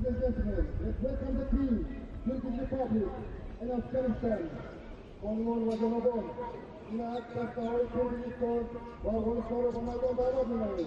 Ladies and gentlemen, let's welcome the team, Kyrgyz Republic and Afghanistan. بانوان و جنابان، اینک دسته‌های کرغیزستان و افغانستان را به میدان دعوت می‌نماییم.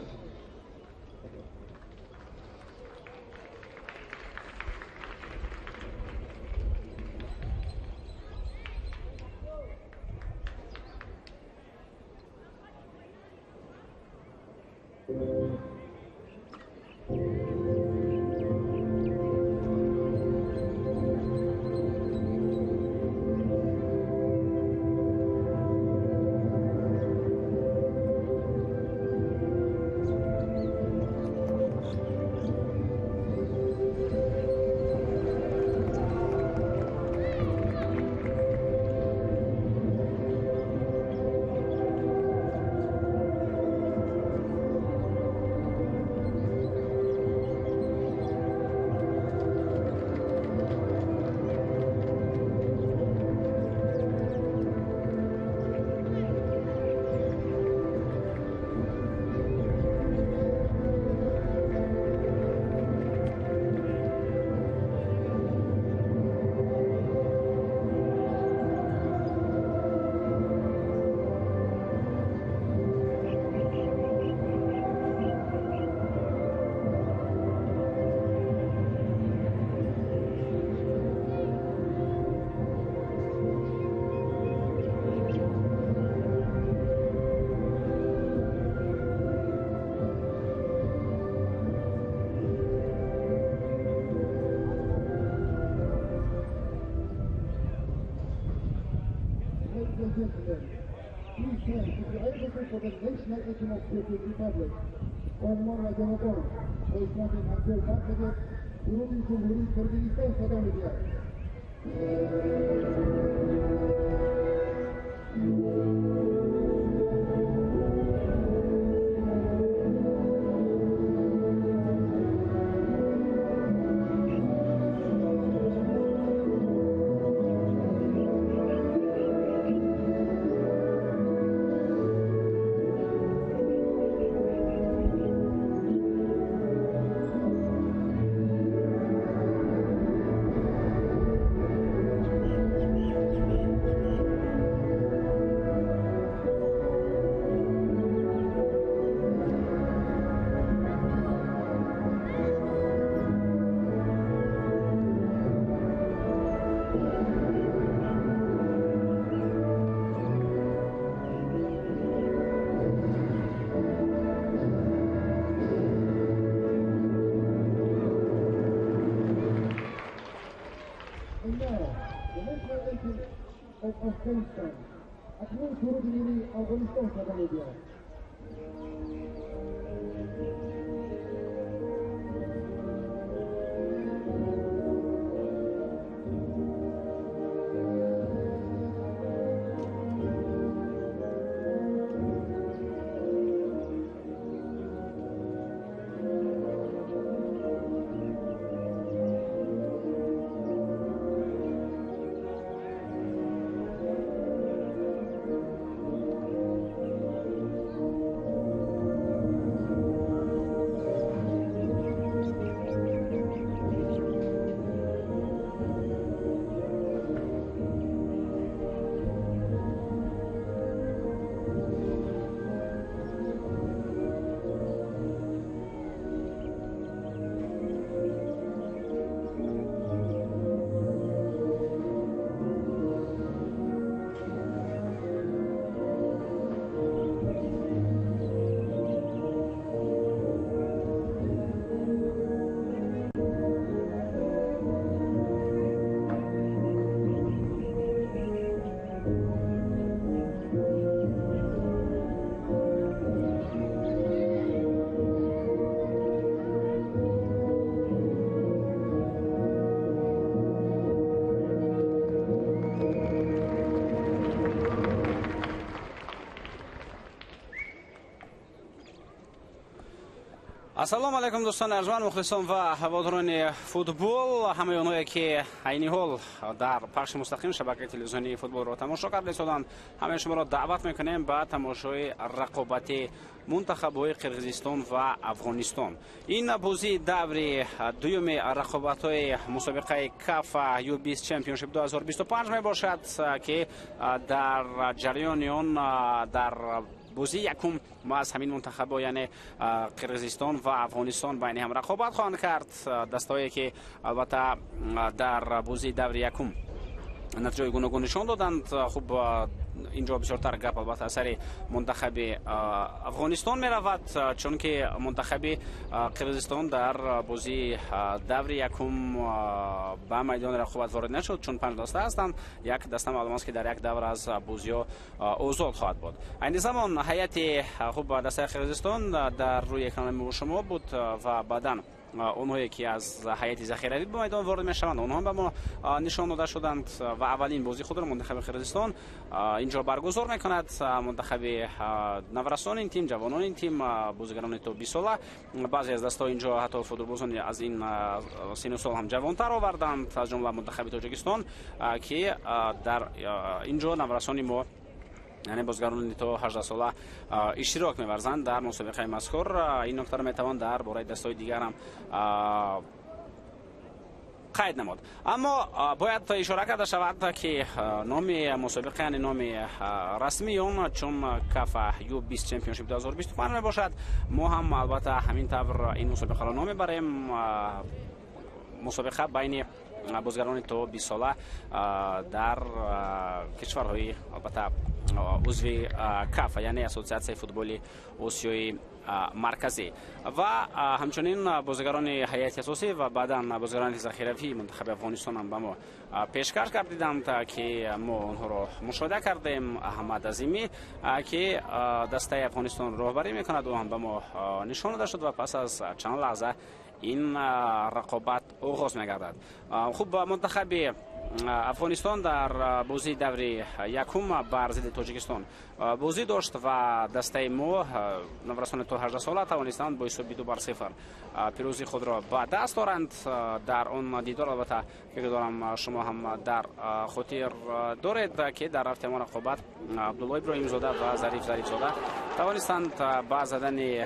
Please stand if you are able to for the national anthem of Kyrgyz Republic. بانوان و جنابان، خواهشمندیم همچون برخیزید. سرود جمهوری کرغیزستان صدا می‌دهد. And now, the national anthem of Afghanistan. اکنون سرود ملی افغانستان صدا می‌دهد. Ассалому алайкум, дӯстони арҷманд, мухлисон ва ҳаводорони футбол, ҳамаи онҳое ки айни ҳол дар пахши мустақим шабакаи телевизионии футболро тамошо карда истоданд, ҳамаи шуморо даъват мекунем ба тамошои рақобати мунтахабҳои Қирғизистон ва Афғонистон. Ин бозии даври дуюми рақобатҳои мусобиқаи КАФА U20 Championship 2025 мебошад, ки дар ҷараёни он дар бозии якум аз ҳамин мунтахабҳо, яъне Қирғизистон ва Афғонистон, байни ҳам рақобат хоҳанд кард. Дастаҳое ки албатта дар бозии даври якум натиҷаҳои гуногун нишон доданд. Хуб, инҷо бисёртар гап албатта сари мунтахаби Афғонистон меравад, чунки мунтахаби Қирғизистон дар бозии даври якум ба майдони рақобат ворид нашуд, чун 5 даста ҳастанд. Як даста маълум аст, ки дар як давр аз бозиҳо озод хоҳад буд. Айни замон ҳайати хуб дастаи Қирғизистон дар рӯи экрани шумо буд ва баъдан онҳое ки аз ҳайати захиравӣ ба майдон ворид мешаванд, онҳо ба мо нишон дода шуданд ва аввалин бозии худро мунтахаби Қирғизистон инҷо баргузор мекунад. Мунтахаби наврасони ин тим, ҷавонони ин тим, бозигарони то 20 сола. Баъзе аз дастаҳо инҷо ҳатто футболбозони аз ин сину сол ҳам ҷавонтар оварданд, аз ҷумла мунтахаби Тоҷикистон, ки дар инҷо наврасони мо, яъне бозигарони то 18 сола, иштирок меварзанд дар мусобиқаи мазкур. Ин нуктаро метавон дар бораи дастаҳои дигар ҳам қайд намуд. Аммо бояд ишора карда шавад, ки номи мусобиқа, яъне номи расмии он чун КАФА U20 Championship 2025 мебошад. Мо ҳам албатта ҳамин тавр ин мусобиқаро ном мебарем: мусобиқа байни бозигарони то 20 сола дар кишварҳои албатта узви КАФА, яъне Ассотсиатсияи футболи Осиёи Марказӣ. Ва ҳамчунин бозигарони ҳайати асосӣ ва баъдан бозигарони захиравии мунтахаби Афғонистон ҳам ба мо пешкаш гардиданд, ки мо онҳоро мушоҳида кардем. Аҳмад Азимӣ, ки дастаи Афғонистон роҳбарӣ мекунад, ӯ ҳам ба мо нишон дода шуд ва пас аз чанд лаҳза ин рақобат оғоз мегардад. Хуб, мунтахаби Афғонистон дар бозии даври якум бар зидди Тоҷикистон бозӣ дошт ва дастаи мо, наврасони то 18 сола, тавонистанд бо ҳисоби 2-0 пирӯзии худро ба даст оранд дар он дидор. Албатта, фикр дорам, шумо ҳам дар хотир доред, ки дар рафти ҳамон рақобат Абдулло Иброҳимзода ва Зариф Зарифзода тавонистанд ба задани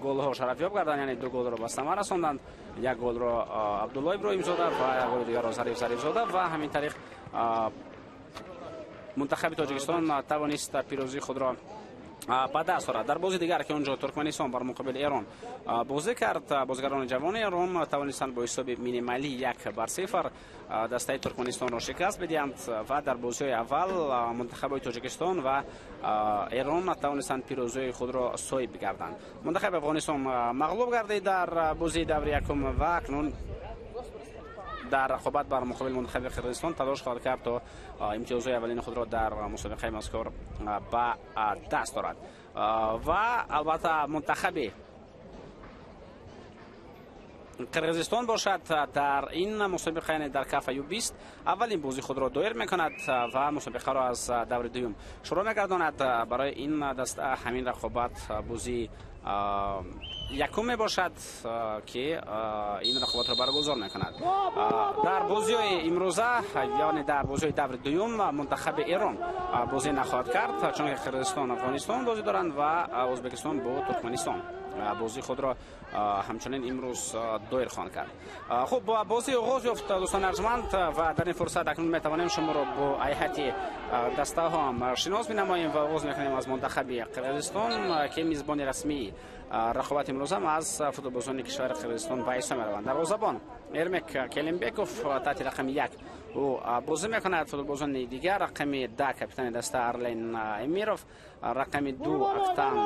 голҳо шарафёб гарданд, яъне ду голро ба самар расонданд: як голро Абдулло Иброҳимзода ва як голи дигарро Зариф Зарифзода. Ва ҳамин тариқ мунтахаби Тоҷикистон тавонист пирӯзии худро ба даст орад. Дар бози дигар, ки онҷо Туркманистон бар муқобили Эрон бозӣ кард, бозигарони ҷавони Эрон тавонистанд бо ҳисоби минималӣ 1-0 дастаи Туркманистонро шикаст бидиҳанд. Ва дар бозиҳои аввал мунтахабҳои Тоҷикистон ва Эрон тавонистанд пирӯзиҳои худро соҳиб бигарданд. Мунтахаби Афғонистон мағлуб гардид дар бозии даври якум ва акнун дар рақобат бар муқобили мунтахаби Қирғизистон талош хоҳад кард, то имтиёзҳои аввалини худро дар мусобиқаи мазкур ба даст орад. Ва албатта мунтахаби Қирғизистон бошад, дар ин мусобиқа, яъне дар КАФА U20, аввалин бозии худро доир мекунад ва мусобиқаро аз даври дуюм шурӯъ мегардонад. Барои ин даста ҳамин рақобат бозии якум мебошад, ки ин рақобатро баргузор мекунад. Дар бозиҳои имрӯза, яъне дар бозиҳои даври дуюм, мунтахаби Эрон бозӣ нахоҳад кард, чунки Қирғизистон, Афғонистон бозӣ доранд ва Ӯзбекистон бо Туркманистон бозии худро ҳамчунин имрӯз доир хоҳанд кард. Хуб, бозӣ оғоз ёфт, дӯстони арҷманд, ва дар ин фурсат акнун метавонем шуморо бо ҳайати дастаҳо ҳам шинос бинамоем ва оғоз мекунем аз мунтахаби Қирғизистон, ки мизбони расмии рақобати имрӯзам аз футболбозони кишвари Қирғизистон ба ҳисоб мераванд. Дарвозабон Эрмек Келимбеков, таҳти рақами 1 ӯ бозӣ мекунад. Футболбозони дигар: рақами 10 капитани даста Арлен Эмиров, рақами 2 Актан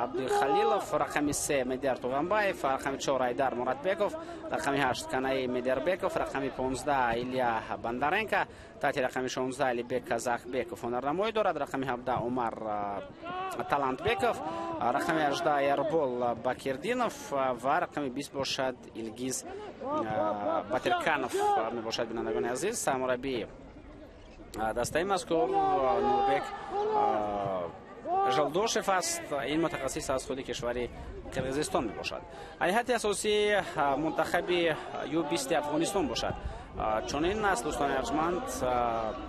Абдихалилов, рақами 3 Медиар Туғанбаев, рақами 4 Айдар Муратбеков, рақами 8 Канаи Медербеков, рақами 15 Илья Бондаренко, таҳти рақами 16 Алибек Казахбеков ҳунарнамоӣ дорад, рақами 17 Умар Талантбеков, рақами 18 Ербол Бакирдинов ва рақами 20 бошад Илгиз Батирканов мебошад. Бинандагони азиз, сармураббии дастаи мазкур Нурбек Жолдошев аст. Ин мутахассис аз худи кишвари Қирғизистон мебошад. Ҳайати асосии мунтахаби U20 Афғонистон бошад чунин аст, дӯстони арҷманд: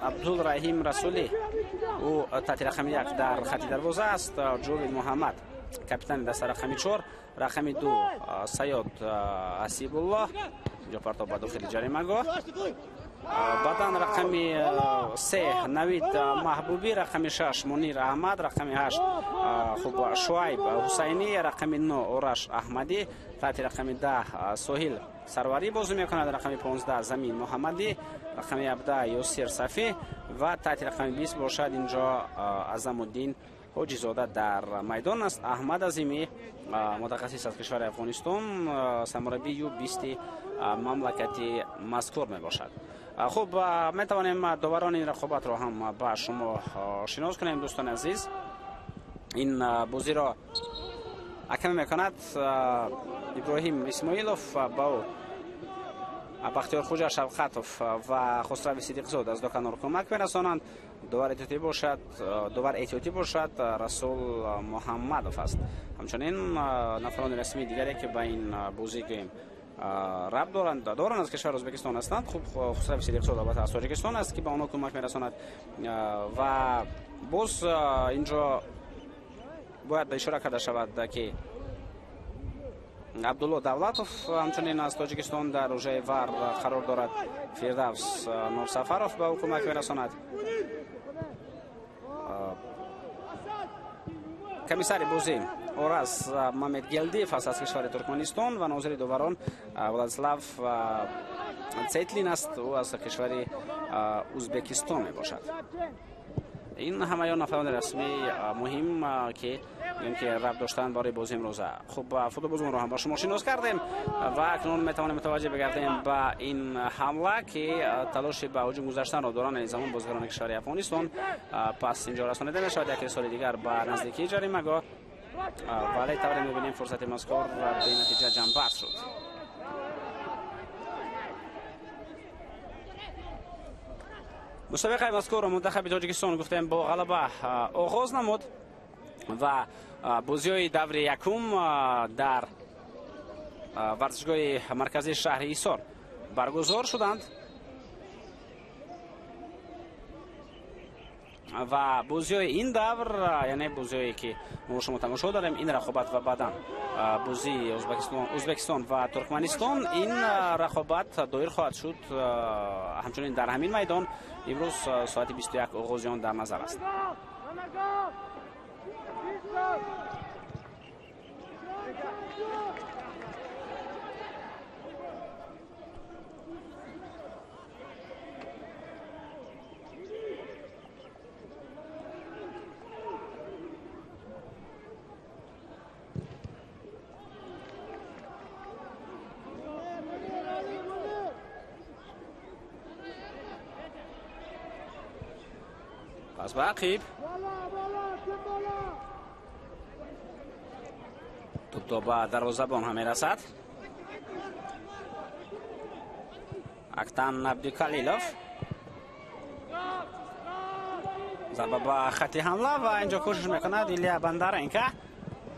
Абдулраҳим Расулӣ, ӯ таҳти рақами 1 дар хати дарвоза аст. Ҷовид Муҳаммад Капитани даста рақами 4, рақами 2 Саёд Ҳасибуллоҳ, инҷо партоб ба дохили ҷаримагоҳ. Баъдан рақами 3 Навид Маҳбубӣ, рақами 6 Мунир Аҳмад, рақами 8 хуб Шуайб Ҳусайнӣ, рақами 9 Ораш Аҳмадӣ, таҳти рақами 10 Соҳил Сарварӣ бозӣ мекунад, рақами 15 Замин Муҳаммадӣ, рақами 17 Ёсир Сафӣ ва таҳти рақами 20 бошад инҷо Азамуддин Ҳоҷизода дар майдон аст. Аҳмад Азимӣ мутахассис аз кишвари Афғонистон, сармураббии Ю-20 мамлакати мазкур мебошад. Хуб, метавонем доварони ин рақобатро ҳам ба шумо шинос кунем, дӯстони азиз. Ин бозиро ҳакамӣ мекунад Иброҳим Исмоилов, ба ӯ Бахтиёр Хуҷа Шавқатов ва Хусрави Сидиқзод аз ду канор кӯмак мерасонанд. Довар эҳтиётӣ бошад Расул Муҳаммадов аст. Ҳамчунин нафарони расмии дигаре ки ба ин бозӣ гӯем рабт доранд аз кишвари Ӯзбекистон ҳастанд. Хуб, Хусрави Сидиқзод албатта аз Тоҷикистон аст ки ба онҳо кӯмак мерасонад. Ва боз инҷо бояд ишора карда шавад ки Абдулло Давлатов ҳамчунин аз Тоҷикистон дар рӯжаи ВАР қарор дорад. Фирдавс Нурсафаров ба ӯ кӯмак мерасонад. Комиссари бозӣ Ораз Мамедгелдиев аст аз кишвари Туркманистон ва нозири доварон Владислав Цетлин аст, ӯ аз кишвари Ӯзбекистон мебошад. Ин ҳамаён нафарони расмии муҳим ки гӯем ки рабт доштанд барои бозии имрӯза. Хуб, футболбозонро ҳам ба шумо шинос кардем ва акнун метавонем мутаваҷҷеҳ бигардем ба ин ҳамла ки талоши ба ҳуҷум гузаштанро доранд ин замон бозигарони кишвари Афғонистон. Пас инҷо расонида мешавад як соли дигар ба наздикии ҷаримагоҳ, вале тавре мебинем фурсати мазкур бенатиҷа ҷамъбаст шуд. Мусобиқаи мазкурро мунтахаби Тоҷикистон гуфтем бо ғалаба оғоз намуд ва бозиҳои даври якум дар варзишгоҳи марказии шаҳри Ҳисор баргузор шуданд ва бозиҳои ин давр, яъне бозиҳое ки мо шумо тамошо дорем, ин рақобат ва баъдан бозии Ӯзбекистон ва Туркманистон, ин рақобат доир хоҳад шуд ҳамчунин дар ҳамин майдон. Имрӯз соати 21 оғози он дар назар аст. Пас ба ақиб توپ то ба дарвозабон ҳам мерасад. Актан Абдикалилов зарба ба хати ҳамла ва инҷо кӯшиш мекунад Илья Бондаренко.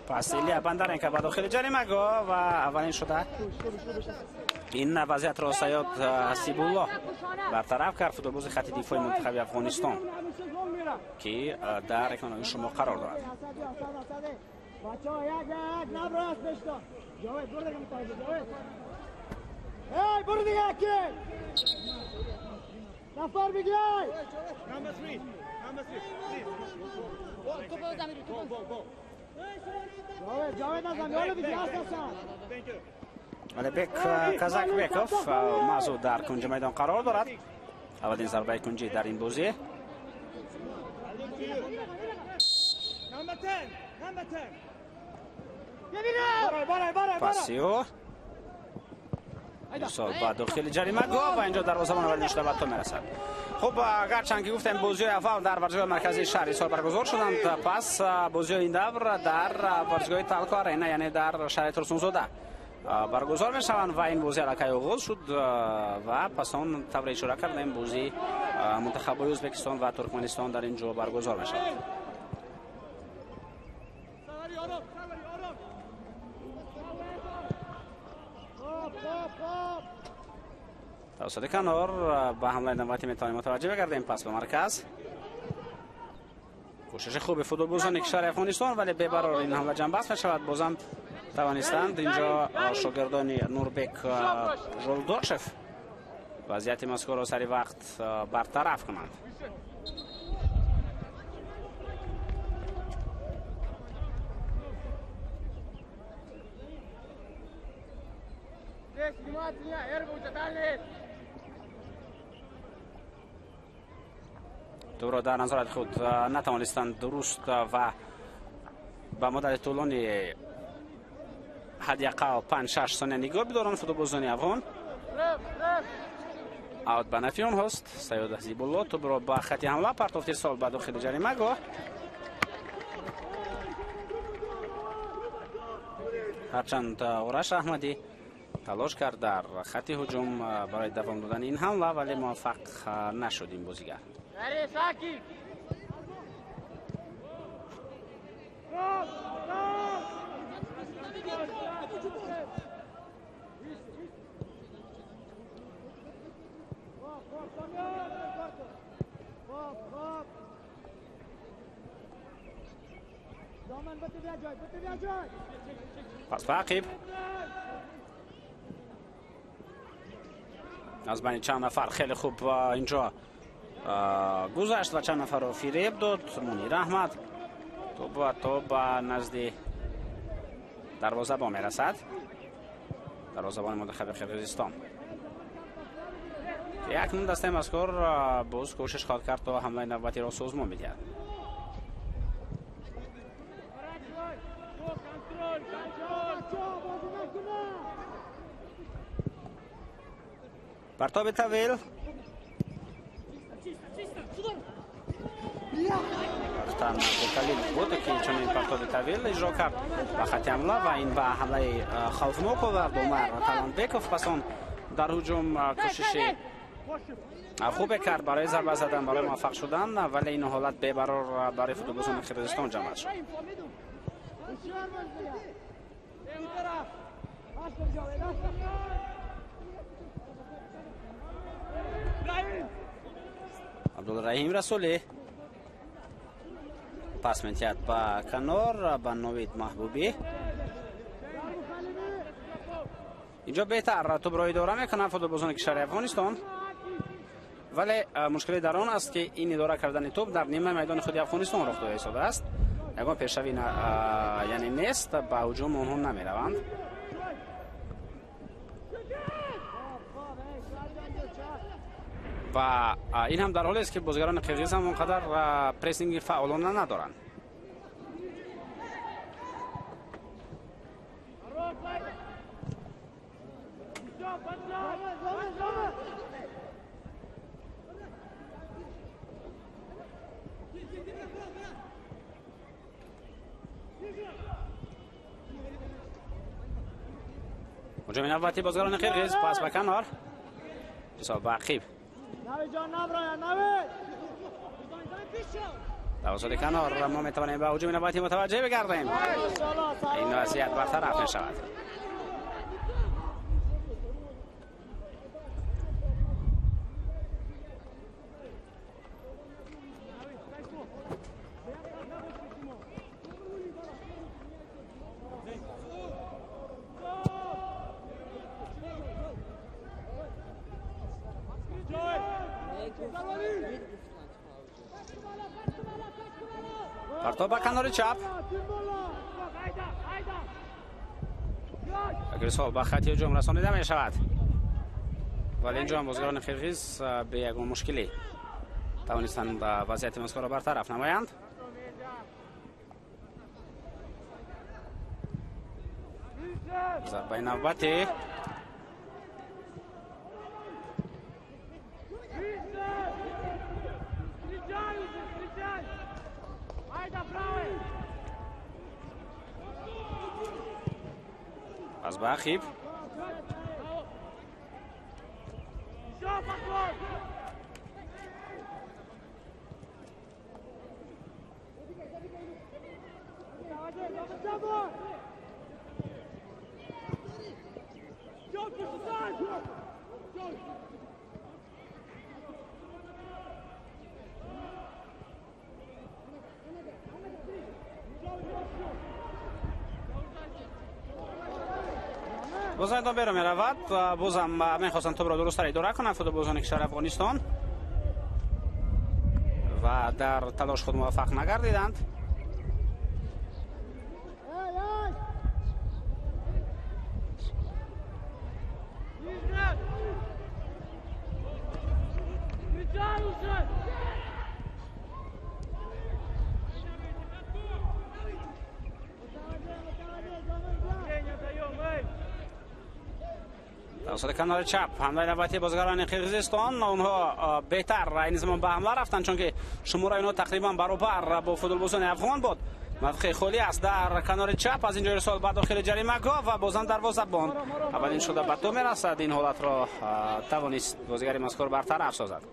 Пас Илья Бондаренко ба дохили ҷаримагоҳ ва аввалин шуда ин вазъиятро Саёд Ҳасибуллоҳ бартараф кард, футболбози хати дифои мунтахаби Афғонистон ки дар экранҳои шумо қарор дорад. Алибек Казакбеков мазу дар кунҷи майдон қарор дорад. Аввалин зарбаи кунҷӣ дар ин бозӣ. Пасио ба дохили ҷаримагоҳ ва инҷо дарвозабон аввалин шуда ба то мерасад. Хуб, гарчанд ки гуфтем бозиҳои аввал дар варзишгоҳи марказии шаҳри Ҳисор баргузор шуданд, пас бозиҳои ин давр дар варзишгоҳи Талко Арена, яъне дар шаҳри Турсунзода баргузор мешаванд ва ин бозӣ аллакай оғоз шуд ва пас он тавре ишора кардем бозии мунтахабҳои Ӯзбекистон ва Туркманистон дар ин ҷо баргузор мешавад. Тавассути канор ба ҳамлаи навбатӣ метавонем мутаваҷҷеҳ бигардем. Пас ба марказ کوشش خوب فوتبالبازان کشور افغانستان، ولی ببرار این حمله جنبست میشود. بازم توانستند اینجا شاگردان نوربک ژولدوشف وضعیت مذکور را سری وقت برطرف کنند. تو را در نظارت خود نتوانستند درست و به مدت طولانی حداقل 5-6 ثانیه نگاه بدارند فوتبالبازان افغان. اوت به نفع آنهاست. سید حزیب الله توپ را به خط حمله پرتافت، ارسال به داخل جریمه گاه. هرچند آرش احمدی تلاش کرد در خط هجوم برای دوام دادن این حمله، ولی موفق نشد این بازیگر. پس به عقیب از بین چند نفر خیلی خوب اینجا گذشت و چند نفر رو فریب داد. منیر احمد توپ به نزد دروازه با میرسد، دروازه‌بان منتخب قرقیزستان. اکنون دسته مذکور باز کوشش خواهد کرد تا حمله نوبتی را سازمان بدهد. پرتاب طویل، کلیل بود که چنین پرتاب طویل اجرا کرد و خط حمله و این به حمله خوفناک آورد. عمر تالانبekov پس آن در هجوم کوشش خوب کرد برای ضربه زدن، برای موفق شدن، ولی این حالت بی‌برار برای فوتبالبازان قرقیزستان جمع شد. عبدالرحیم رسولی پاس می‌دهد به کنار به نوید محبوبی. اینجا بهتر توپ را اداره میکنن فوتبالبازان کشور افغانستان، ولی مشکل در آن است که این اداره کردن توپ در نیمه میدان خود افغانستان رخ داده ایستاده است. یگان پیشروی یعنی نیست، به هجوم آنها نمیروند. و این هم در حالی است که بازیگران قرقیز هم اونقدر پرسینگ فعالانه ندارند. هجوم نوبتی بازیگران قرقیز، پاس به کنار، حساب به عقیب، توسط کنار ما میتوانیم به هجوم نوبتی متوجه بگردیم. این وضعیت برطرف میشود. پرتاب به کنار چپ، اگر به خط هجوم رسانیده می شود، ولی اینجا هم بازیگران قرقیز به یک مشکلی توانستند وضعیت مذکور را برطرف نمایند. ضربه نوبتی از به عقیب، Боз майдон берун меравад. Бозам мехостанд тӯбро дурусттар идора кунанд футболбозони кишвари Афғонистон ва дар талош худ муваффақ нагардиданд. توسط канори чап ҳамлаи навбатии бозигарони Қирғизистон. Онҳо беҳтар айни замон ба ҳамла рафтанд, чунки шумораи онҳо тақрибан баробар бо футболбозони афғон буд. Мавқеи холӣ аст дар канори чап. Аз инҷо ирсол ба дохили ҷаримагоҳ ва бозам дарвозабон аввалин шуда ба тӯб мерасад. Ин ҳолатро тавонист бозигари мазкур бартараф созад.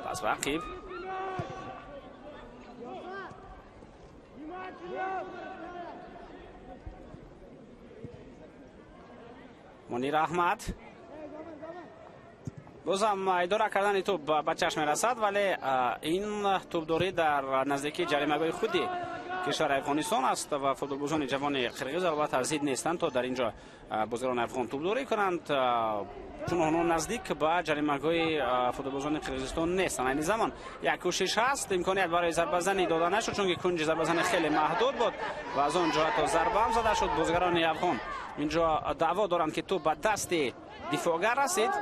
Пас ба ақиб. Мунир Аҳмад бозам идора кардани тӯб ба чашм мерасад, вале ин тӯбдорӣ дар наздикии ҷаримагоҳи худи кишвари Афғонистон аст ва футболбозони ҷавони қирғиз албатта зид нестанд то дар инҷо бозигарони афғон тӯбдорӣ кунанд, чун онҳо наздик ба ҷаримагоҳи футболбозони Қирғизистон нестанд. Айни замон як кӯшиш ҳаст, имконият барои зарбазанӣ дода нашуд, чунки кунҷи зарбазанӣ хеле маҳдуд буд ва аз он ҷо ҳатто зарба ҳам зада шуд. Бозигарони афғон инҷо даъво доранд, ки тӯб ба дасти дифоъгар расид.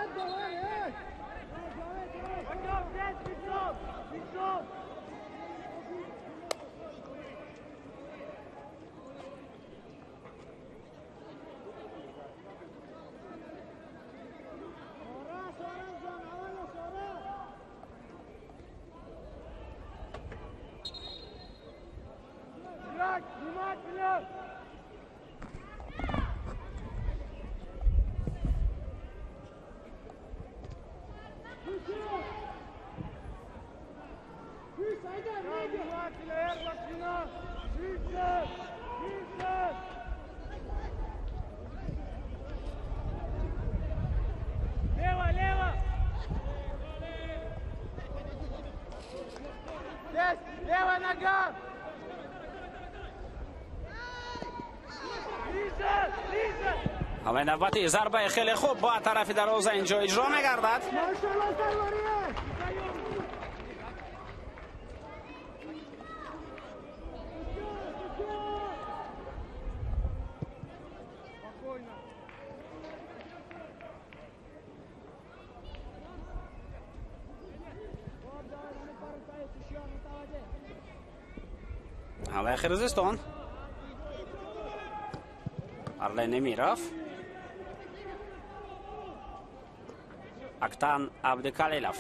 ҳамлаи навбатӣ, зарбаи хеле хуб ба тарафи дарвоза инҷо иҷро мегардад. Ҳамлаи Қирғизистон, Арлен Эмиров, Актан Абдикалилов,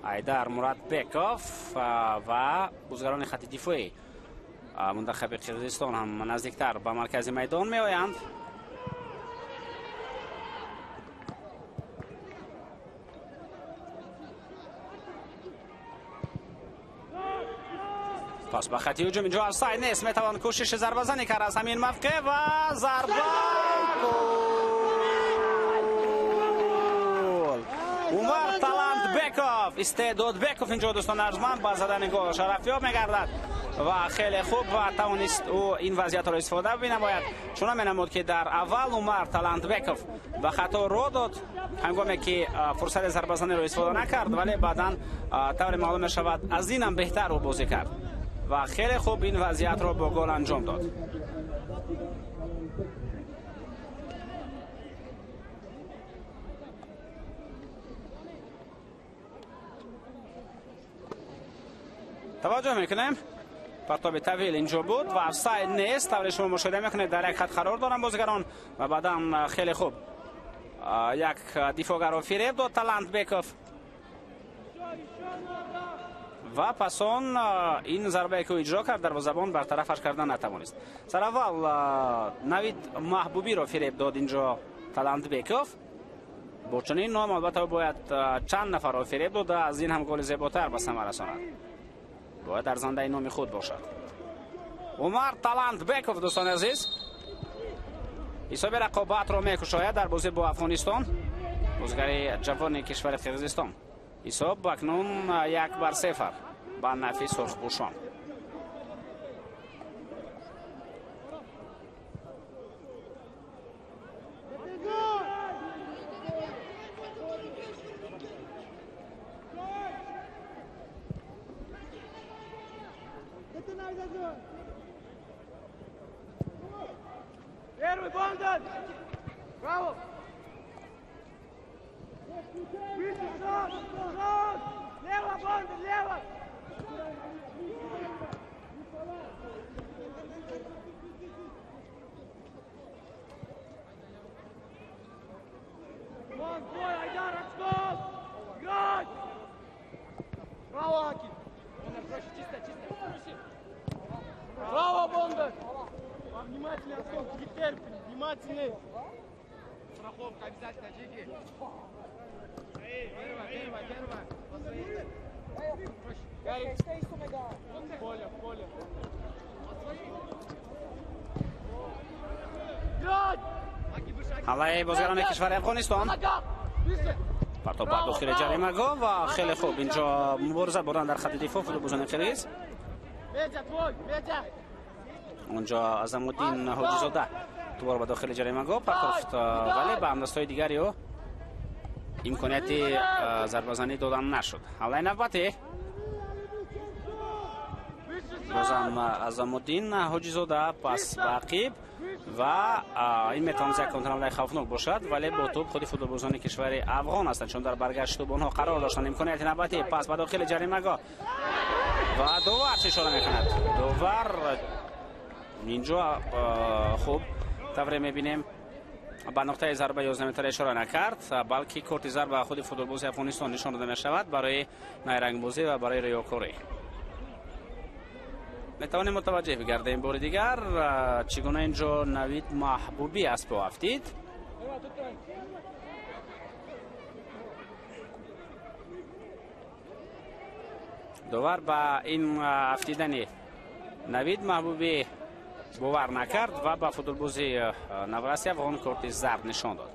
Айдар Муратбеков ва бозигарони хати дифоӣ мунтахаби Қирғизистон ҳам наздиктар ба маркази майдон меоянд. Пас ба хати ҳуҷум инҷо офсайд нест, метавон кӯшиши зарбазанӣ кард аз ҳамин мавқеъ ва зарба, гол! Умар Талантбеков, Истеъдодбеков инҷо дӯстони арҷманд ба задани гол шарафёб мегардад ва хеле хуб ва тавонист ӯ ин вазъиятро истифода бинамояд. Чунон менамуд, ки дар аввал Умар Талантбеков ба хато ро дод, ҳангоме ки фурсати зарбазаниро истифода накард, вале баъдан тавре маълум мешавад, аз инам беҳтар ӯ бозӣ кард ва хеле хуб ин вазъиятро бо гол анҷом дод. Таваҷҷӯҳ мекунем, партоби тавил инҷо буд ва офсайд нест. Тавре шумо мушоҳида мекунед, дар як хат қарор доранд бозигарон ва баъдан хеле хуб як дифоъгарро фиреб дод Талантбеков ва пас он ин зарбае ки ӯ иҷро кард, дарвозабон бартарафаш карда натавонист. Сараввал Навид Маҳбубиро фиреб дод инҷо Талантбеков. Бо чунин ном албатта ӯ бояд чанд нафарро фиреб дода, аз ин ҳам голи зеботар ба самар расонад. Бояд арзандаи номи худ бошад. Умар Талантбеков, дӯстони азиз, ҳисоби рақобатро мекушояд дар бозӣ бо Афғонистон. بازیگر جوان کشور قرقیزستان. حساب اکنون 1-0 به نفع سرخپوشان. Первый, Бондар! Браво! Выше, шаг! Шаг! Лево, Бондар, лево! Вон, твой, Айдар, отскок! Играть! Браво, Аки! Бондар, проще, чисто, чисто! Браво, Бондар! Внимательный отскок, теперь внимательный. Страховка обязательно, Джиги. Первая, первая, первая. Гарик. Поле, поле. حمله بازیگران کشور افغانستان. پرتاب به داخل جریمه‌گاه و خیلی خوب اینجا مبارزه بردن در خط دفاع فوتبالبازان قرقیز. اونجا عظم‌الدین حاجی‌زاده دوباره به داخل جریمه‌گاه پرتافت، ولی به همدست‌های دیگری او امکانیت ضربه‌زنی دادن نشد. حمله نوبتی بازم عظم‌الدین حاجی‌زاده پس به عقیب و این میتواند یک کنترل خوفناک باشد، ولی با توپ خودی فوتبالبازان کشور افغان هستند، چون در برگشت توپ آنها قرار داشتند. امکانیت نوبتی پس به داخل جریمه‌گاه و دوور چه اشاره میکند. دوور اینجا خوب طوری میبینیم به نقطه ضربه 11 متر اشاره نکرد، بلکه کارت ضربه خود فوتبالباز افغانستان نشان داده میشود برای نیرنگبازی و برای ریاکاری. میتوانیم متوجه بگردیم بار دیگر چگونه اینجا نوید محبوبی از پا افتید. دوبار با این افتیدن نوید محبوبی باور نکرد و به فوتبالباز نورس افغان کارت زرد نشان داد.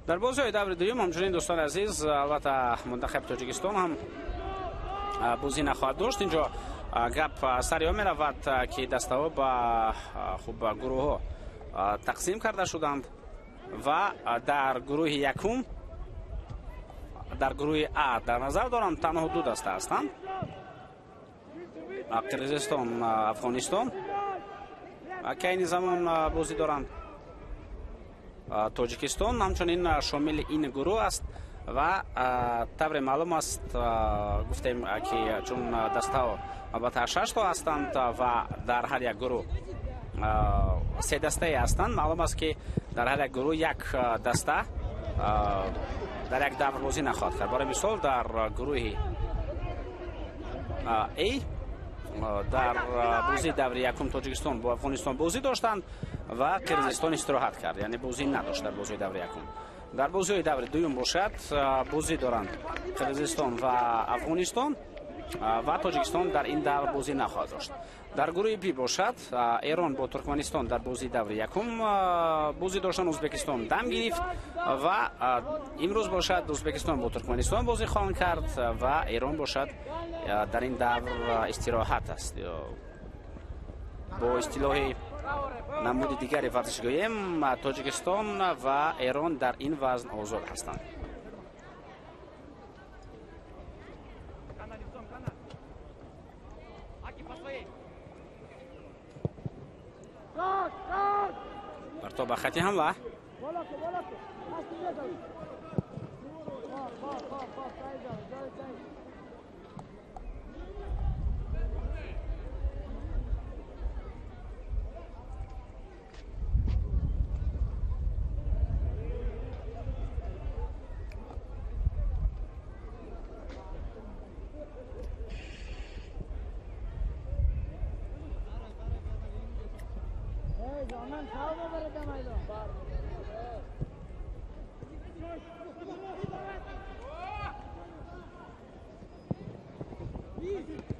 در بازی دور دوم همچنین دوستان عزیز البته منتخب تاجیکستان هم بازی نخواهد داشت. اینجا گپ سر می رود که دسته ها به خوب گروه ها تقسیم کرده شدند و در گروه یکم در گروه ا در نظر دارم تنها دو دسته هستند، قرقیزستان افغانستان که این زمان بازی دارند. تاجیکستان همچنین شامل این گروه است و طور معلوم است گفتیم که چون دسته ها البته 6 تا هستند و در هر یک گروه 3 دسته هستند، معلوم است که در هر یک گروه یک دسته در یک دور بازی نخواهد کرد. برای مثال در گروه A در بازی دور یکم تاجیکستان با افغانستان بازی داشتند و قرقیزستان استراحت کرد، یعنی بازی نداشت در بازی دور یکم. در بازی دور دوم باشد بازی دارند قرقیزستان و افغانستان و تاجیکستان در این دور بازی نخواهد داشت. در گروه بی باشد ایران با ترکمنستان در بازی دور یکم بازی داشتن، ازبکستان دم گرفت و امروز باشد ازبکستان با ترکمنستان بازی خواهند کرد و ایران باشد در این دور استراحت است. با اصطلاح نمود دیگر ورزشگاهیم تاجیکستان و ایران در این وزن آزاد هستند. پرتاب به خطی حمله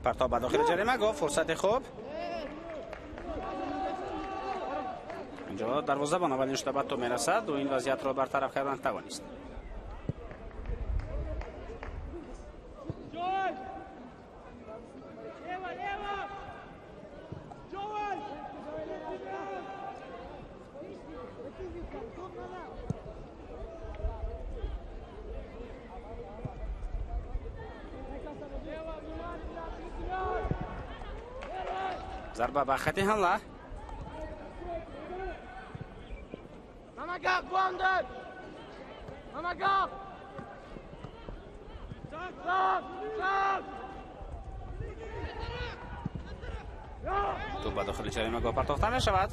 پرتاب به داخل جریمه گفت فرصت خوب. اینجا دروازه‌بان اولین شده به تو میرسد و این وضعیت را برطرف کردن توانست. ضربه به خط حمله. توپ به داخل جریمه گاه پرتاخته می شود.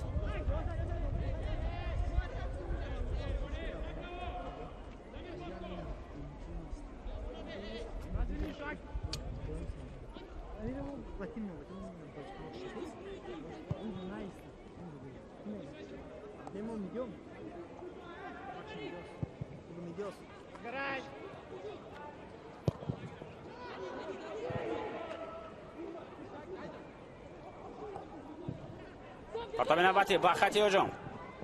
پرتاب نوبتی با خط هجوم.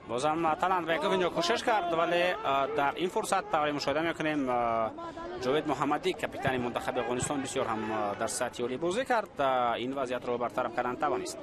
بازم تالانت بیکوف اینجا کوشش کرد ولی در این فرصت تا مشاهده میکنیم جاوید محمدی کاپیتان منتخب افغانستان بسیار هم در سطح عالی بازی کرد، این وضعیت رو برطرف کردن توانست.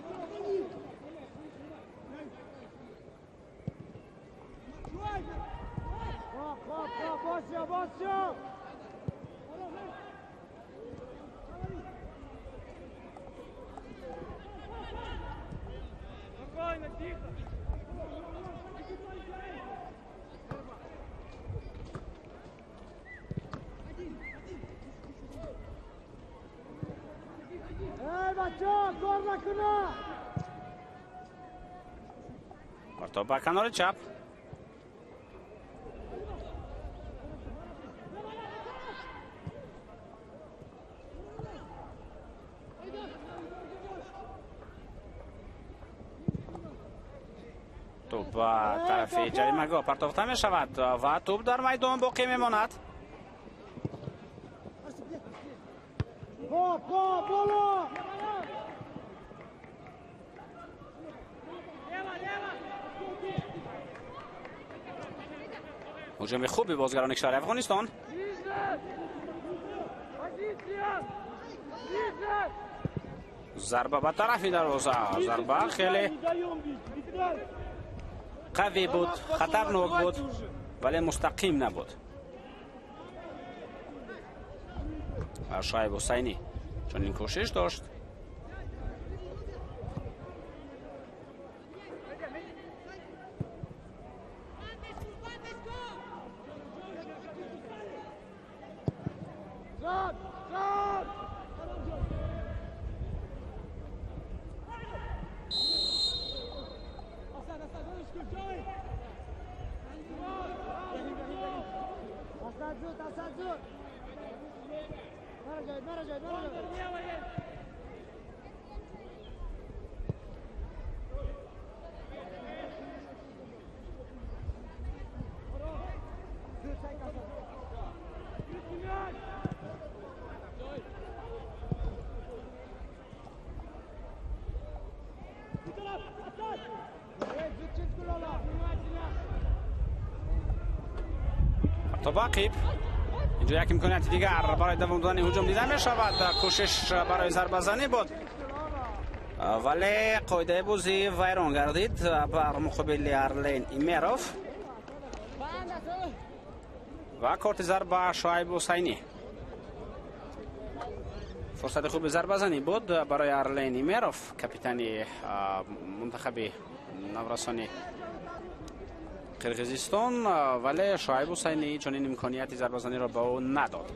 پرتاب به کنار چپ. توپ به طرف جریمه‌گاه پرتاخته می شود و توپ در میدان باقی می ماند. هجوم خوبی بازیگران کشور افغانستان. ضربه به طرف دروازه، ضربه خیلی قوی بود، خطرناک بود ولی مستقیم نبود. شعیب حسینی چون این کوشش داشت. باقی اینجا یک امکانیت دیگر برای دوام دادن هجوم دیده می شود. کوشش برای ضربه زنی بود ولی قاعده بازی ویران گردید بر مقابل ارلین ایمروف و کارت ضربه شعیب حسینی. فرصت خوب ضربه زنی بود برای ارلین ایمروف کاپیتان منتخب نورسانی قرقیزستان ولی شعیب حسینی چنین امکانیت ضربه‌زنی را به او نداد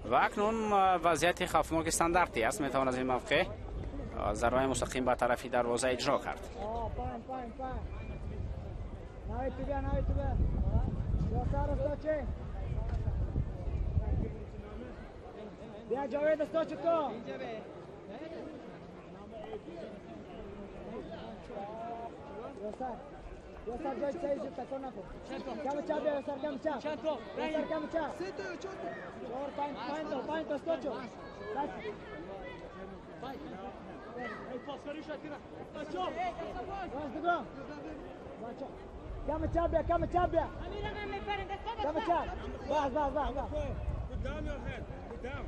و اکنون وضعیت خوفناک استانداردی است. میتوان از این موقع ضربه مستقیم به طرف دروازه اجرا کرد. Put down your head. Put down.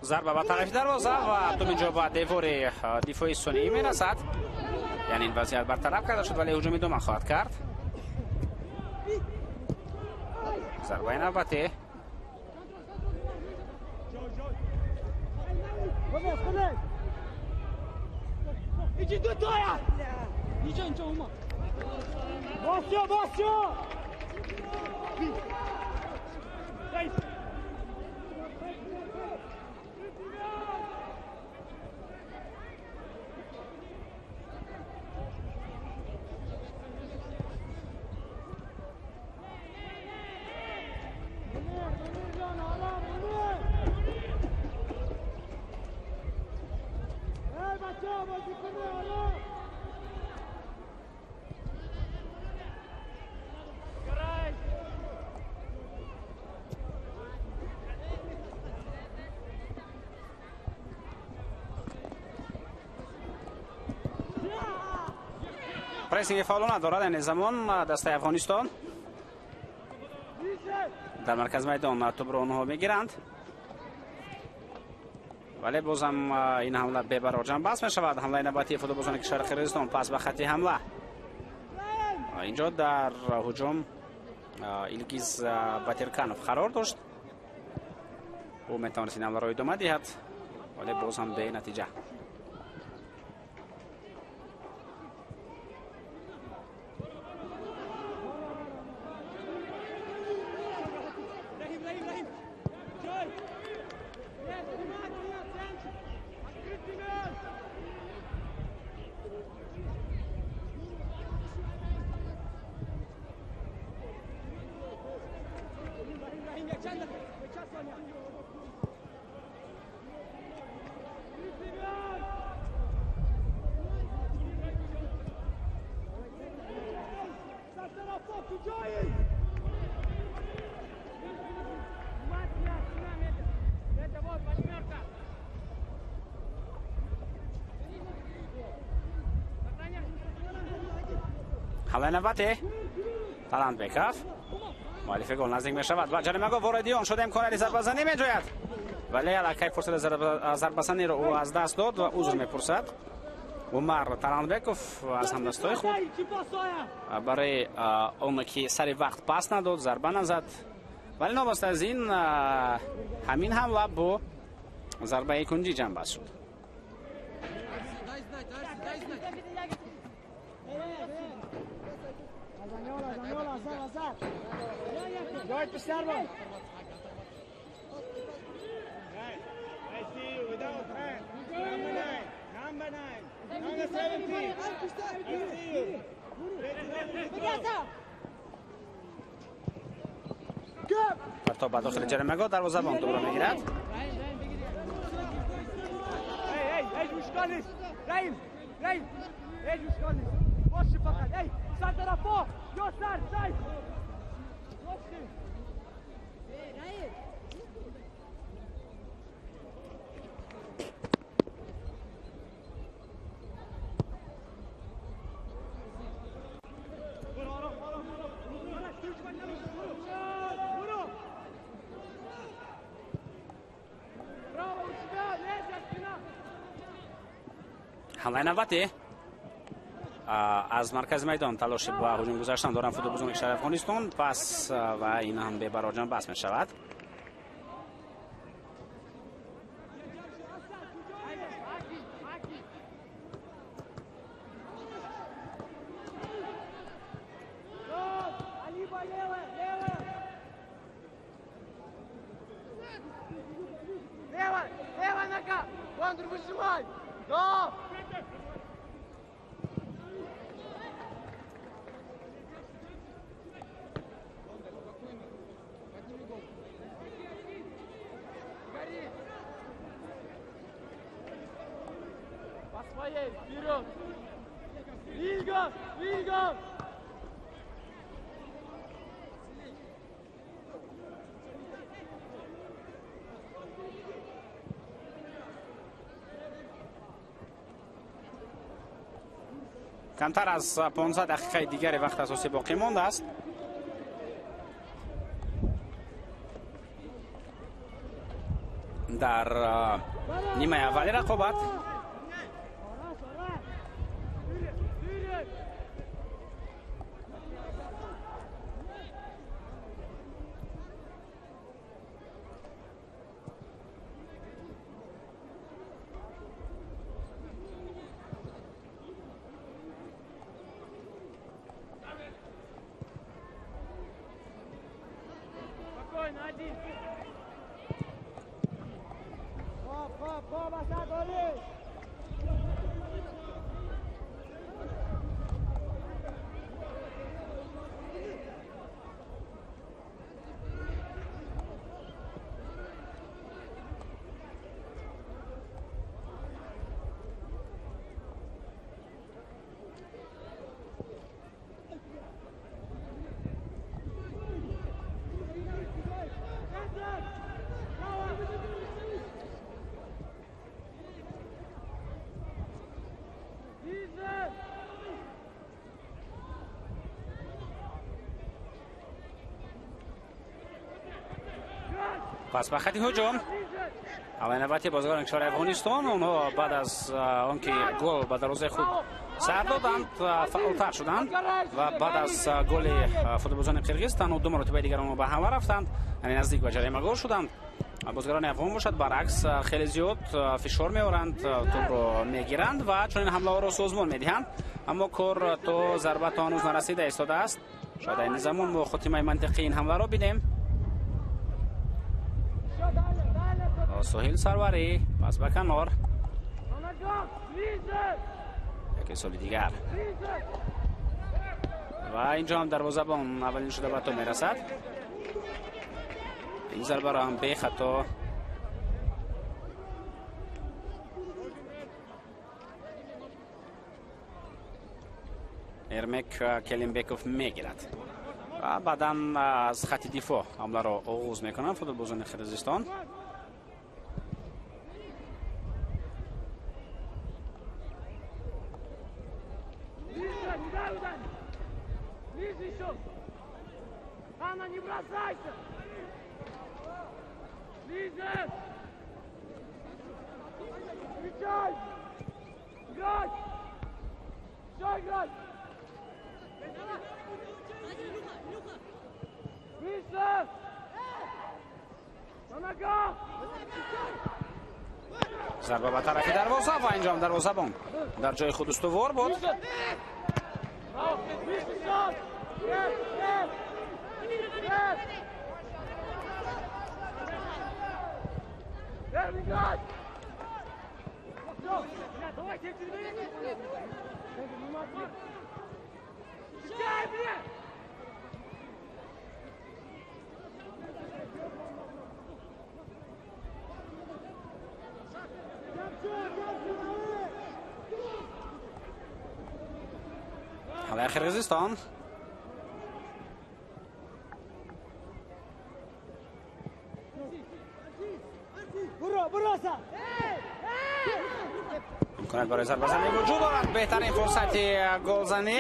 ضربه به طرف دروازه و توپ اینجا به دیوار دفاعی سونی میرسد. یعنی این وضعیت برطرف کرده شد ولی هجوم ادامه خواهد کرد. ضربه نوبتی. پرسینگ فعال ندارد این زمان دسته افغانستان در مرکز میدان توپ را آنها میگیرند ولی بازم این حمله به برآجم بس می شود. حمله نوبتی فوتبالبازان کشور قرقیزستان پس به خط حمله. اینجا در هجوم ایلگیز باترکانوف قرار داشت. او میتوانست این حمله را ادامه دهد ولی باز هم به نتیجه. حمله نوبتی تالانبکوف مؤلف گل نزدیک می شود و جریمه‌گاه وارد آن شده. امکان ضربه زنی می جوید ولی الکی فرصت ضربه زنی را او از دست داد و عذر میپرسد. عمر تالانبکوف از همدستای خود برای اون که سر وقت پاس نداد، ضربه نزد، ولی نوبست از این همین حمله با ضربه کنجی جنبه شد. I see you without hand. Number 9. Number 9. Number 17. I see you. پرتاب به داخل جریمه‌گاه، دروازه‌بان توپ را میگیرد. حمله نوبتی از مرکز میدان تلاش با هجوم گذاشتن دارن فوتبالبازان کشور افغانستان. پس و این هم به براجان بس می شود. Своей, вперед! Двигай, двигай! Камтар аз 15 дақиқаи дигари вақт асосӣ боқӣ мондааст. Дар нимаи аввали рақобат пас ба хати ҳуҷум аввалин навбати бозигарони кишвари Афғонистон. Онҳо баъд аз он ки гол ба дарвозаи худ сар доданд, фаъолтар шуданд ва баъд аз голи футболбозони қирғиз танҳо ду маротибаи дигар онҳо ба ҳамла рафтанд, яъне наздик ба ҷаримагол шуданд. Бозигарони афғон бошад баръакс хеле зиёд фишор меоранд, тӯбро мегиранд ва чунин ҳамлаҳоро созмон медиҳанд, аммо кор то зарба то ҳанӯз нарасида истодааст. Шояд айни замон мо хотимаи мантиқии ин ҳамларо бинем. Соҳил Сарварӣ пас ба канор, як ҳисоби дигар ва инҷо ҳам дарвозабон аввалин шуда ба то мерасад. Ин зарбаро ҳам бехато Эрмек Келимбеков мегирад ва баъдан аз хати дифоъ ҳамларо оғоз мекунанд футболбозони Қирғизистон. Анна, не бросайся! Ближе! Встречай! Играй! Все, играй! Выше! На ногах! Зарба ба тарафи дарвоза ва инҷо ҳам дарвозабон дар ҷои худ устувор буд. Ҳамлаи Қирғизистон имконият барои зарбазанӣ вуҷуд дорад. Беҳтарин фурсати голзанӣ,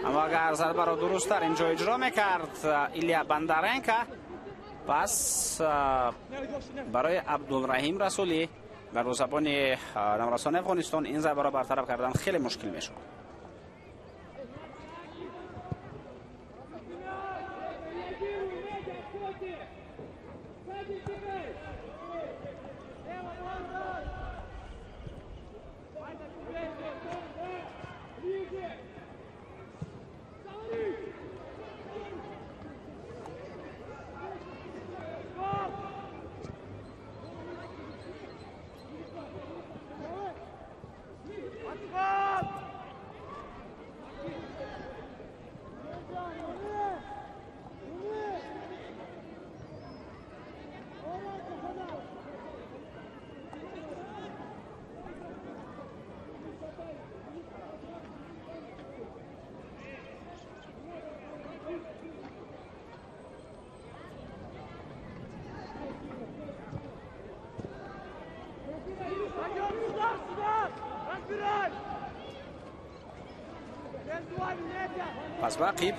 аммо агар зарбаро дурусттар инҷо иҷро мекард Илия Бондаренко, пас барои Абдулраҳим Расулӣ дарвозабони наврасони Афғонистон ин зарбаро бартараф кардан хеле мушкил мешуд. پس به عقیب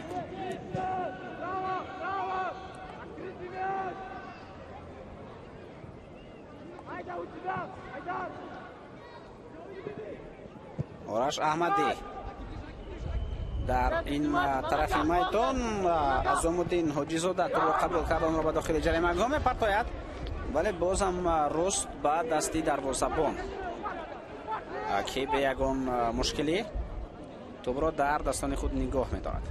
آرش احمدی در این طرف میدان عظام حاجی زاده توپ را قبول کرد، آن را به داخل جریمه‌گاه میپرتاید، ولی باز هم رست به دستی دروازه‌بان که به یگان مشکلی توپ را در دستان خود نگاه می‌دارد.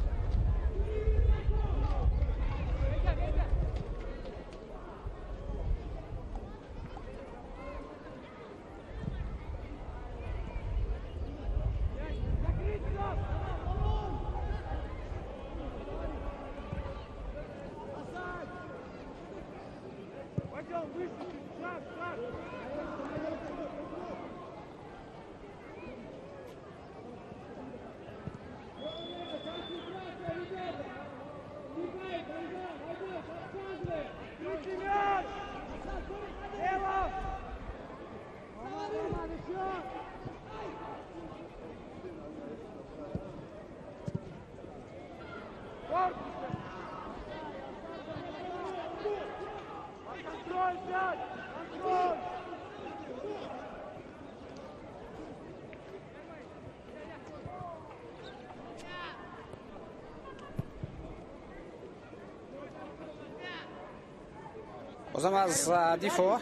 بازم از دفاع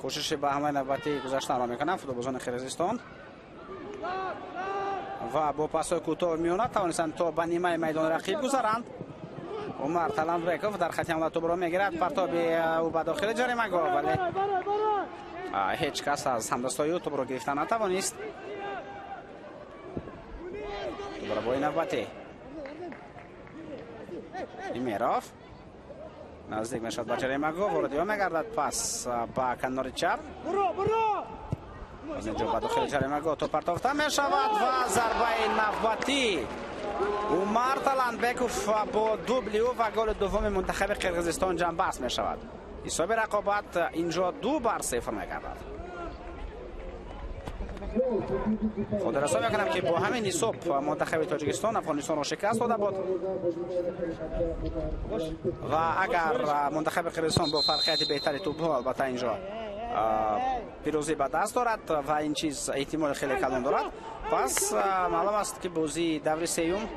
کوشش به همه نوبتی گذشتن را میکنن فوتبالبازان قرقیزستان و با پاس‌های کوتاه میانه توانستند تا به نیمه میدان رقیب گذرند. عمر تلانبekov در خط حمله توپ را میگیرد، پرتاب او به داخل جریمه‌گاه، ولی هیچ کس از همدستای او توپ را گرفتن نتوانست. دوباره با نوبتی ایمیروف نزدیک میشد به جریمه‌گاه، وارد او میگردد، پس به کنار چپ از اینجا به داخل جریمه‌گاه توپ پرتافته میشود و ضربه نوبتی عمر تلانبekov با دوبل او و گل دوم منتخب قرقیزستان جنبست می شود. حساب رقابت اینجا 2-0 میگردد. خاطررسانی میکنم که با همین حساب منتخب تاجیکستان افغانستان را شکست داده بود و اگر منتخب قرقیزستان با فرقیت بهتر توپ‌ها البته اینجا پیروزی به دست دارد و این چیز احتمال خیلی کلان دارد، پس معلوم است که بازی دور سیوم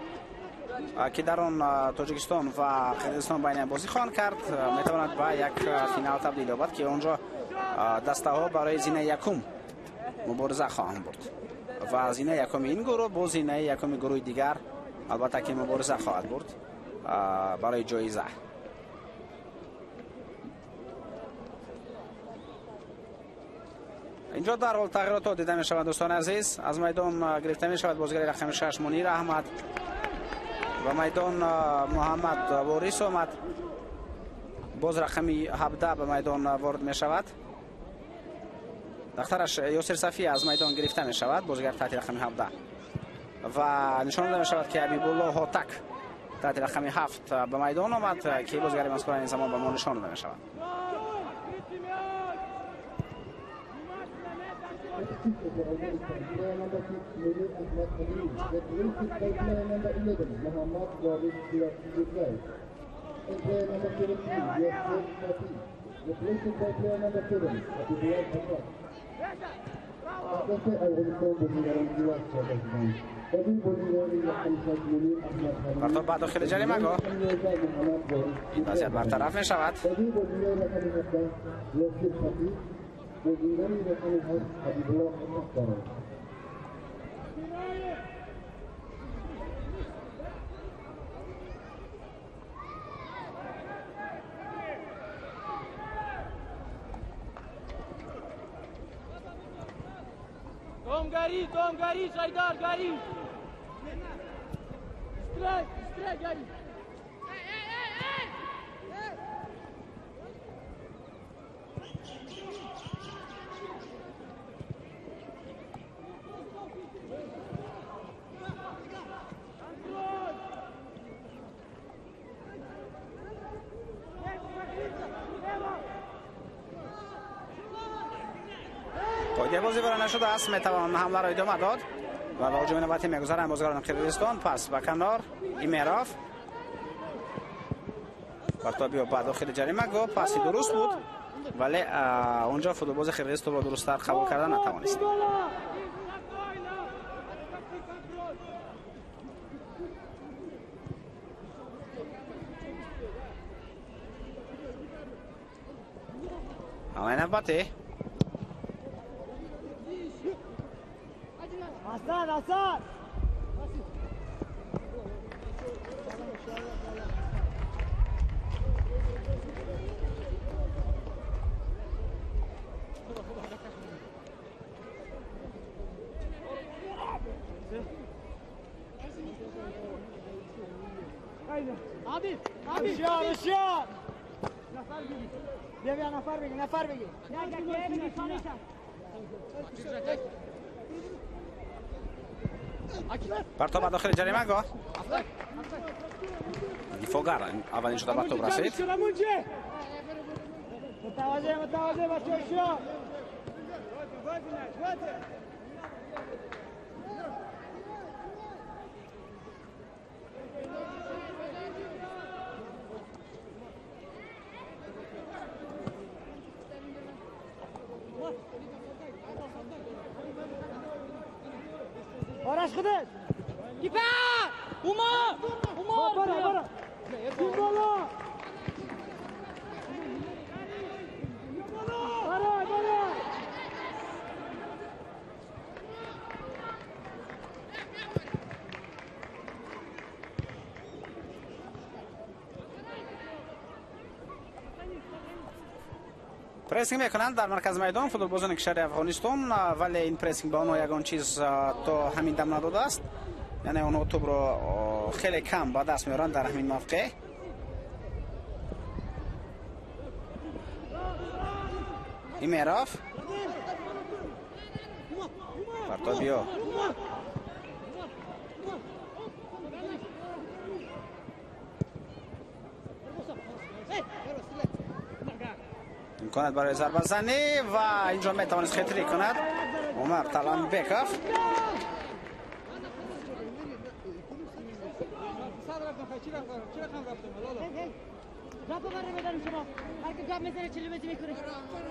که در آن تاجیکستان و قرقیزستان بین بازی خواهند کرد میتواند به یک فینال تبدیل یابد که آنجا دسته ها برای زینه یکم مبارزه خواهند برد و زینه یکم این گروه با زینه یکم گروه دیگر البته که مبارزه خواهد برد برای جایزه. اینجا در حال تغییرات دیده می شود دوستان عزیز. از میدان گرفته می شود بازیگر رقم 6 منیر احمد و میدان محمد وارث آمد. باز رقم 17 به میدان وارد می شود. دخترش یاسر صفی از میدان گرفته می شود، بازیگر تحت رقم 17 و نشان داده می شود که حبیب الله هاتک تحت رقم 7 به میدان آمد که بازیگر مذکور این زمان به ما نشان داده می شود. پرتاب به داخل جریمه‌گاه، این وضعیت برطرف می شود. Tom Gari, Shaidar, Gari. Strike, strike, Gari. قاعده بازی برای نشده است، میتوان حمله را ادامه داد. و با هجوم نوبتی میگذارند بازیگران قرقیزستان. پس به کنار ایمیروف، پرتابی به داخل جریمه گاه، پاسی درست بود ولی اونجا فوتبالباز قرقیز توپ را درست‌تر قبول کردن نتوانست. حمله نوبتی حسن حسن هوشیار بیا بیا نفر بگی نفر بگی پرتاب داخل جریمه گاه، دیفاگر اولین شده به توپ رسید. متوجه متوجه بچه هوشیار. آرش خودت کیپر اومد اومد برو برو بالا برو برو. پرسینگ میکنند در مرکز میدان فوتبالبازان کشور افغانستان، ولی این پرسینگ به آنها یگان چیز تا همین دم نداده است. یعنی آنها توپ را خیلی کم به دست میارند در همین موقع. ایمیروف، پرتابیو امکانات برای ضربه زنی و اینجا میتوانست خطری کند عمر تالانبekov.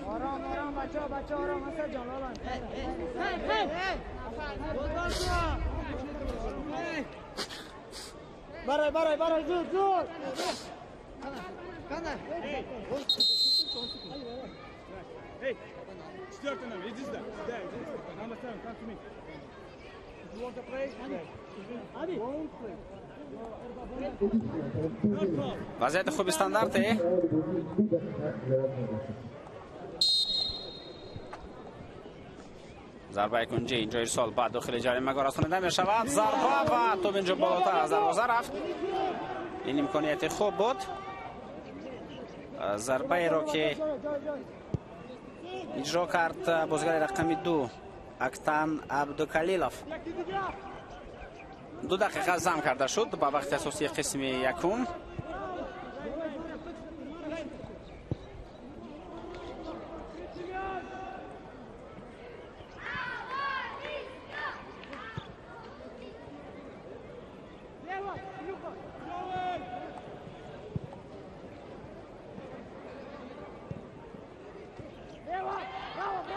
آرام آرام بچه ها بچه آرام حسن جان آرام. برای برای برای زود زود. Hey, number 7, come to me. If you want to play, play. Won't play. وضعیت خوب استاندارده. ضربه کنجی اینجا ارسال بعد داخل جریمه رسانده می شود. ضربه و توپ اینجا بالاتر از دروازه رفت. این امکانیت خوب بود. ضربه را که اجرا کرد بازیگر رقم 2 اکتان عبدوکلیلوف. 2 دقیقه زم کرده شد با وقت اساسی قسم یکم.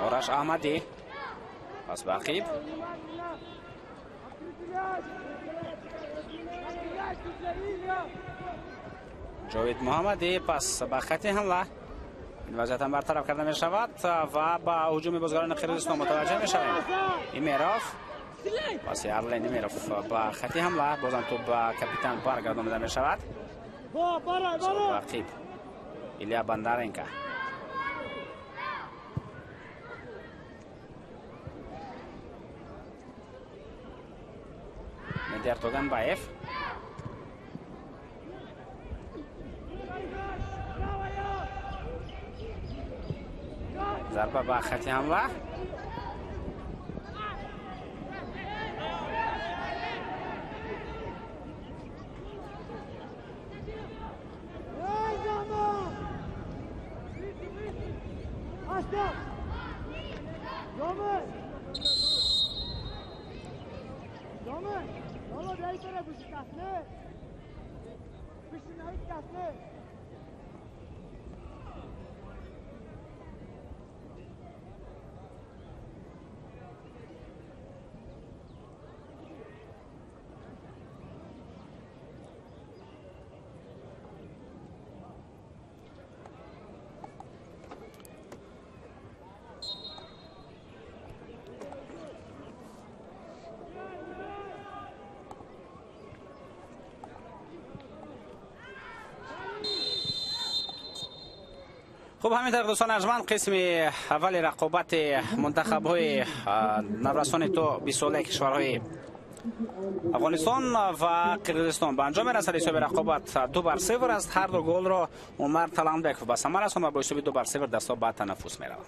آرش احمدی پس به عقیب. جاوید محمدی پس به خط حمله. این وضعیت هم برطرف کرده می شود و با هجوم بازیگران قرقیزستان متوجه می شویم. ایمیروف پس ارلین ایمیروف به خط حمله، بازم توپ به کاپیتان برگردانده می شود. به عقیب ایلیا بندارنکا. Erdogan Baev. ضربه به خط حمله. خب همینطور دوستان ارجمند، قسم اول رقابت منتخب های نورسان تا 20 ساله کشورهای افغانستان و قرقیزستان به انجام رسید. حساب رقابت 2-0 است. هر دو گل را عمر تلانبekov به ثمر رساند و با حساب 2-0 دستا به تنفس میروند.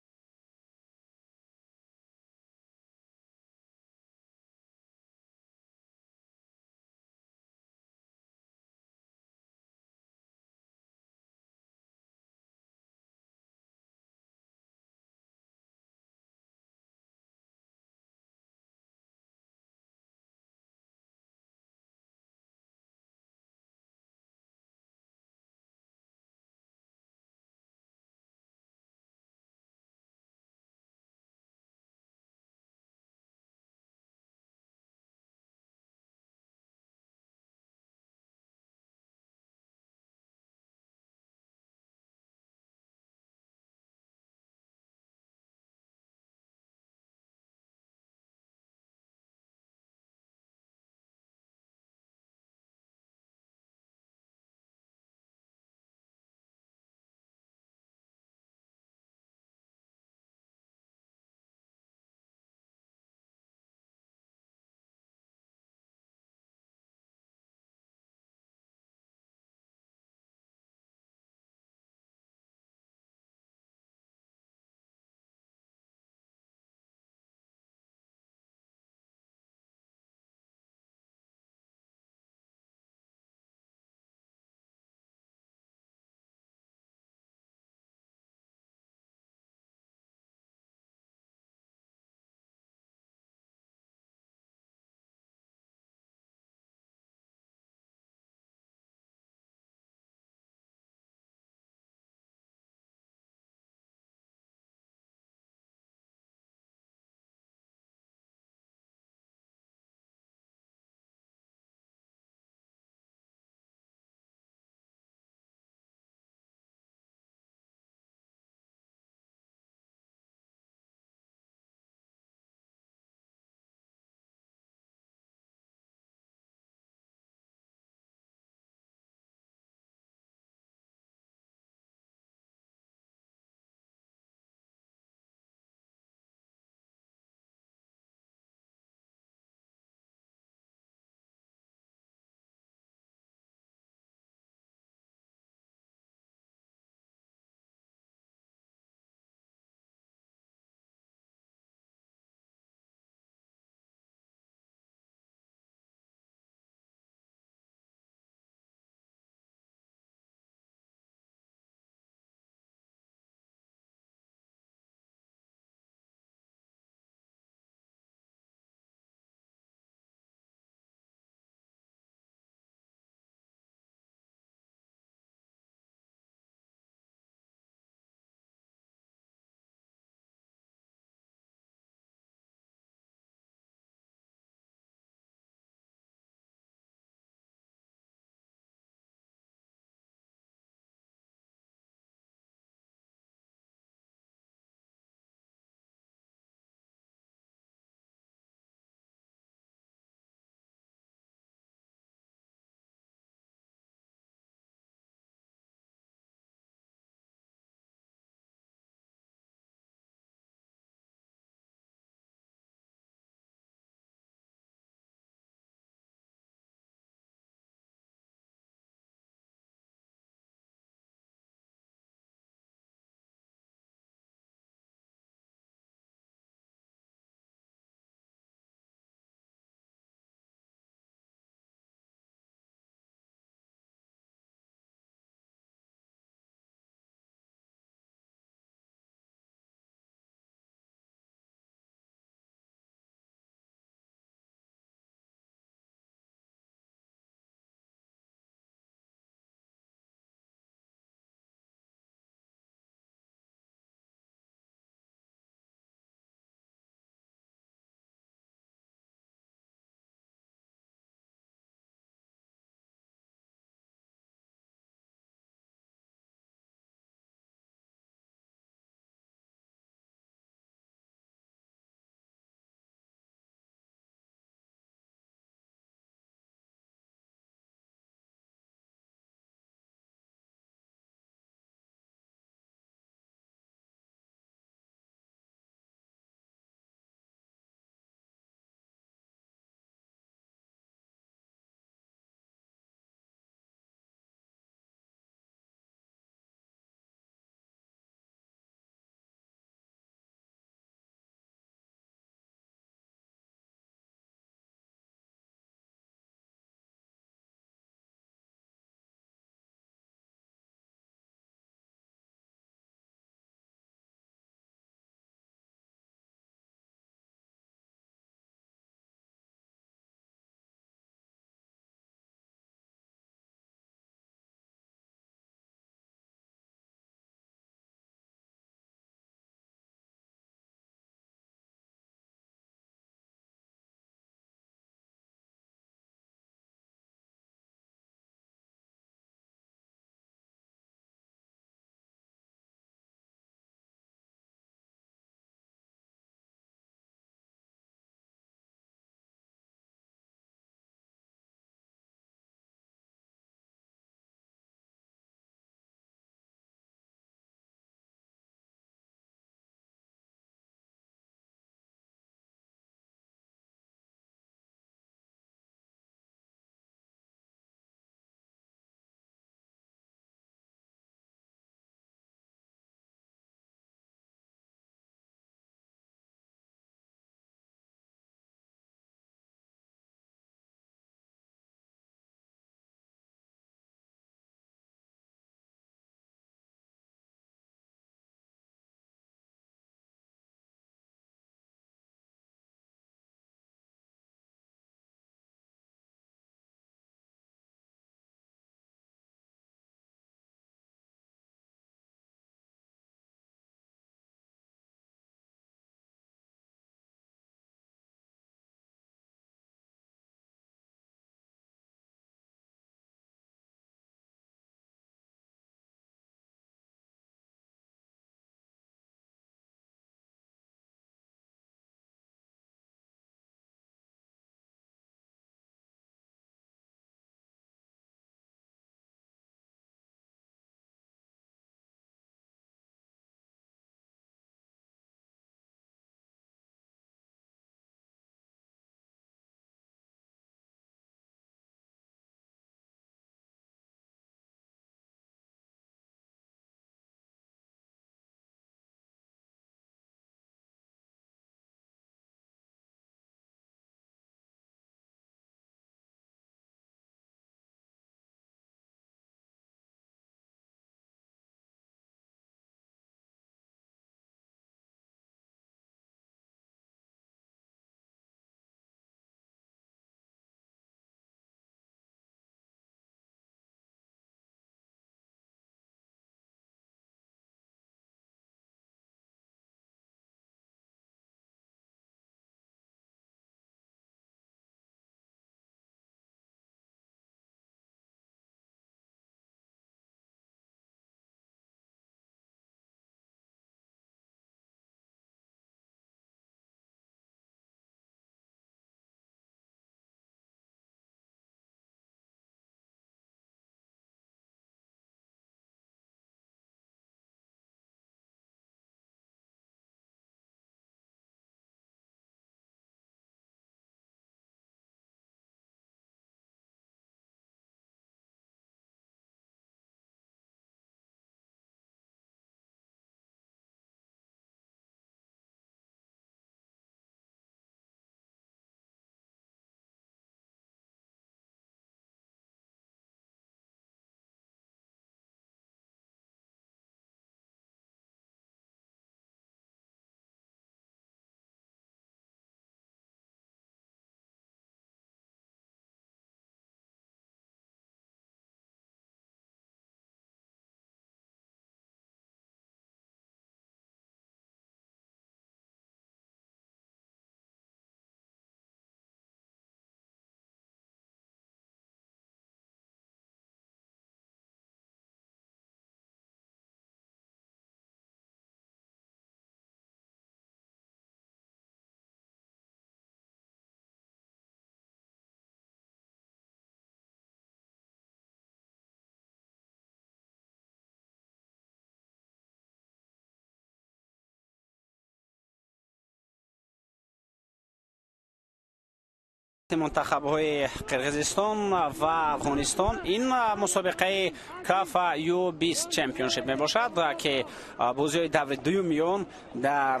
Мунтахабҳои Қирғизистон ва Афғонистон. Ин мусобиқаи Кафа U20 Championship мебошад, ки бозиҳои даври дуюми он дар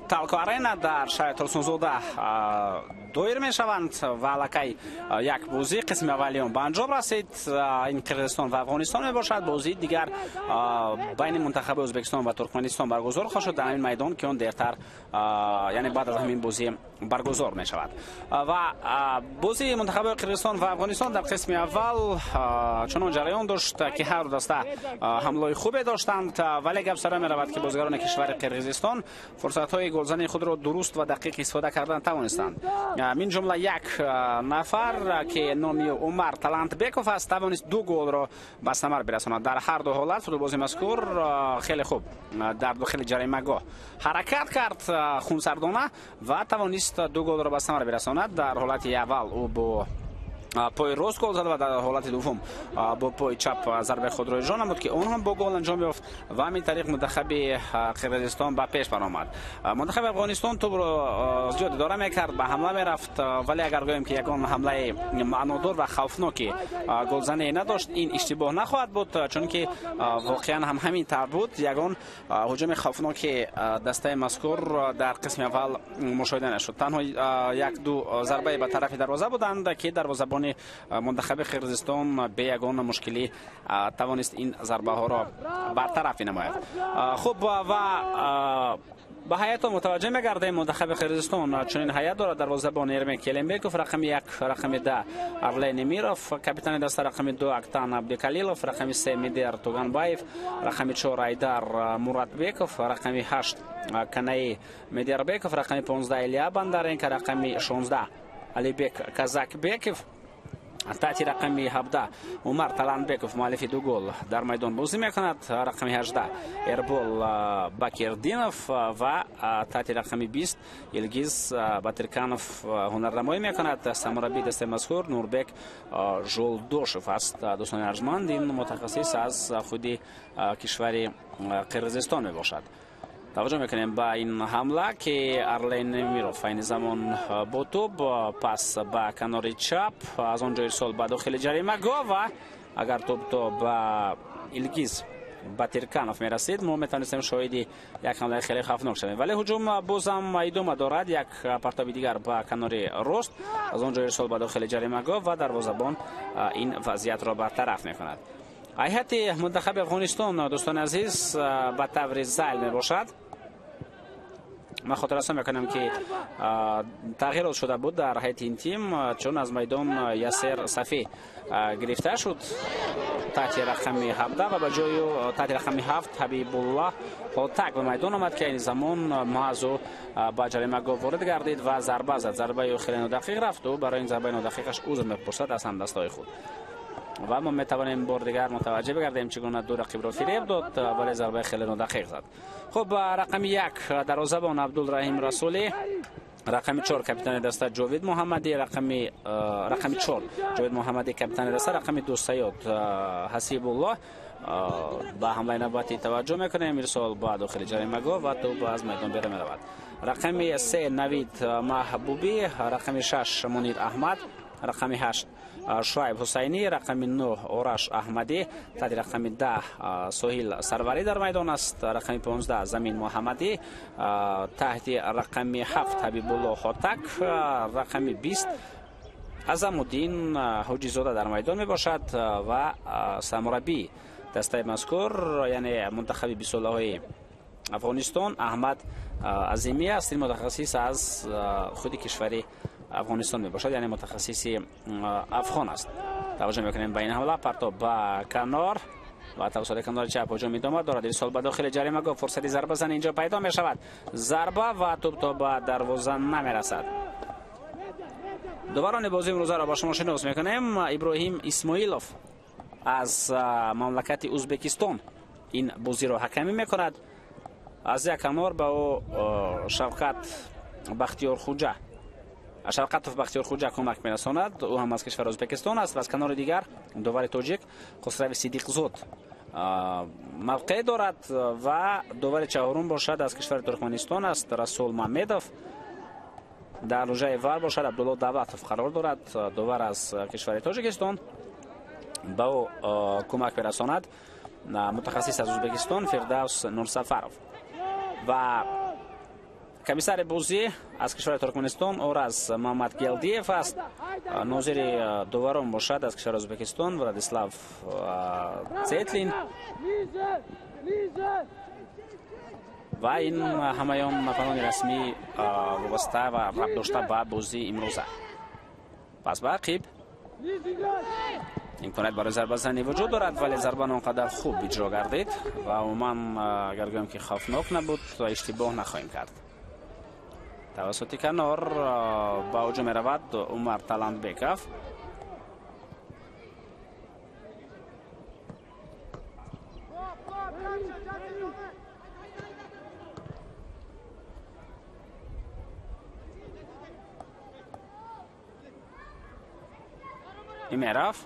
Талко Арена дар шаҳри Турсунзода доир мешаванд ва аллакай як бозӣ, қисми аввали он, ба анҷом расид. Ин Қирғизистон ва Афғонистон мебошад. Бозии дигар байни мунтахаби Ӯзбекистон ва Туркманистон баргузор хоҳад шуд дар ҳамин майдон, ки он дертар, яъне баъд аз ҳамин бозӣ баргузор мешавад. Ва бозии мунтахаби Қирғизистон ва Афғонистон дар қисми аввал чунон ҷараён дошт, ки ҳар ду даста ҳамлаҳои хубе доштанд, вале гап сара меравад, ки бозигарони кишвари Қирғизистон фурсатҳои голзании худро дуруст ва дақиқ истифода кардан тавонистанд. Мин ҷумла як нафар, ки номи Умар Талантбеков аст, тавонист ду голро ба самар бирасонад. Дар ҳар ду ҳолат футболбози мазкур хеле хуб дар дохили ҷаримагоҳ ҳаракат кард хунсардона ва тавонист ду голро ба самар бирасонад. Дар ҳолати аввал ӯ бо пои рост гол зад ва дар ҳолати дуввум бо пои чап зарбаи худро иҷро намуд, ки он ҳам бо гол анҷом ёфт ва ҳамин тариқ мунтахаби Қирғизистон ба пеш баромад. Мунтахаби Афғонистон тӯбро зиёд идора мекард, ба ҳамла мерафт, вале агар гӯем, ки ягон ҳамлаи маънодор ва хавфноки голзанӣ надошт, ин иштибоҳ нахоҳад буд, чунки воқеан ҳам ҳамин тавр буд. Ягон ҳуҷуми хавфноки дастаи мазкур дар қисми аввал мушоҳида нашуд. Танҳо як ду зарбае ба тарафи дарвоза буданд, ки дарвозабони мунтахаби Қирғизистон бе ягон мушкилӣ тавонист ин зарбаҳоро бартараф намояд. Хуб, ва ба ҳайато мутаваҷҷеҳ мегардем. Мунтахаби Қирғизистон чунин ҳайат дорад: дарвозабон Ермек Келимбеков, рақами 1, рақами 10 Арлен Эмиров, капитани даста, рақами 2 Актан Абдикалилов, рақами 3 Медер Туганбаев, рақами 4 Айдар Муратбеков, рақами 8 Канаи Медербеков, рақами 15 Илья Бондаренко, рақами 16 Алибек Казакбеков, таҳти рақами 17 Умар Талантбеков, муаллифи ду гол, дар майдон бозӣ мекунад, рақами 18 Эрбол Бакирдинов ва таҳти рақами 20 Илгиз Батирканов ҳунарнамоӣ мекунад. Сармураббии дастаи мазкур Нурбек Жолдошев аст. Дӯстони арҷманд, ин мутахассис аз худи кишвари Қирғизистон мебошад. Таваҷҷӯҳ мекунем ба ин ҳамла, ки Арлен Миров айни замон бо тӯб, пас ба канори чап, аз он ҷо ирсол ба дохили ҷаримагоҳ ва агар тӯб то ба Илгиз Батирканов мерасид, мо метавонистем шоҳиди як ҳамлаи хеле хавфнок шавем, вале ҳуҷум бозам идома дорад. Як партоби дигар ба канори рост, аз он ҷо ирсол ба дохили ҷаримагоҳ ва дарвозабон ин вазъиятро бартараф мекунад. Ҳайати мунтахаби Афғонистон, дӯстони азиз, ба таври зайл мебошад. Ман хотиррасон мекунам, ки тағйирот шуда буд дар ҳайати ин тим, чун аз майдон Ясер Сафӣ гирифта шуд таҳти рақами 17 ва ба ҷои таҳти рақами 7 Ҳабибуллоҳ Хотак ба майдон омад, ки айни замон маҳз ӯ ба ҷаримагоҳ ворид гардид ва зарба зад. Зарбаи ӯ хеле нодақиқ рафт. Ӯ барои ин зарбаи нодақиқаш узр мепурсад аз ҳамдастаҳои худ ва мо метавонем бор дигар мутаваҷҷеҳ бигардем, чӣ гуна ду рақибро фиреб дод, вале зарбаи хеле нодақиқ зад. Хуб, рақами 1 дарвозабон Абдулраҳим Расулӣ, рақами 4 капитани даста Ҷовид Муҳаммадӣ, рақами 4 Ҷовид Муҳаммадӣ, капитани даста, рақами 2 Саёд Ҳасибуллоҳ. Ба ҳамлаи навбатӣ таваҷҷӯҳ мекунем. Ирсол ба дохили ҷаримагоҳ ва тӯб аз майдон берун меравад. Рақами 3 Навид Маҳбубӣ, рақами 6 Мунир Аҳмад, рақами 8 Шуайб Ҳусайнӣ, рақами 9 Ораш Аҳмадӣ, таҳти рақами 10 Соҳил Сарварӣ дар майдон аст, рақами 15 Замин Муҳаммадӣ, таҳти рақами 7 Ҳабибулло Хотак, рақами 20 Азамуддин Ҳоҷизода дар майдон мебошад ва сармураббии дастаи мазкур, яъне мунтахаби бистсолаҳои Афғонистон, Аҳмад Азимӣ аст. Ин мутахассис аз худи кишвари Афғонистон мебошад, яъне мутахассиси афғон аст. Таваҷҷӯҳ мекунем ба ин ҳамла. Партоб ба канор ва тавассути канори чап ҳуҷум идома дорад. Ирсол ба дохили ҷаримагоҳ, фурсати зарбазан инҷо пайдо мешавад. Зарба ва тӯб то ба дарвоза намерасад. Доварони бозии имрӯзаро ба шумо шинос мекунем. Иброҳим Исмоилов аз мамлакати Ӯзбекистон ин бозиро ҳакамӣ мекунад. Аз як канор ба ӯ Шавкат Бахтиёрхуҷа, Шавқатов Бахтиёрхуҷа кӯмак мерасонад. Ӯ ҳам аз кишвари Ӯзбекистон аст ва аз канори дигар довари тоҷик Хусрави Сидиқзод мавқеъ дорад ва довари чаҳорум бошад аз кишвари Туркманистон аст, Расул Мамедов. Дар лужаи VAR бошад Абдулло Давлатов қарор дорад, довар аз кишвари Тоҷикистон. Ба ӯ кӯмак мерасонад мутахассис аз Ӯзбекистон Фирдавс Нурсафаров ва комиссари бозӣ аз кишвари Туркманистон Ораз Мамадгелдиев аст. Нозири доварон бошад аз кишвари Ӯзбекистон Владислав Цетлин ва ин ҳамаён нафарони расмӣ вобаста ва рабт дошта ба бозии имрӯза. Пас ба ақиб имконият барои зарбазанӣ вуҷуд дорад, вале зарба он қадар хуб иҷро гардид ва умуман агар гӯем ки хавфнок набуд ва иштибоҳ нахоҳем кард. Тавассути канор ба ҳуҷум меравад Умар Талантбеков. Имеров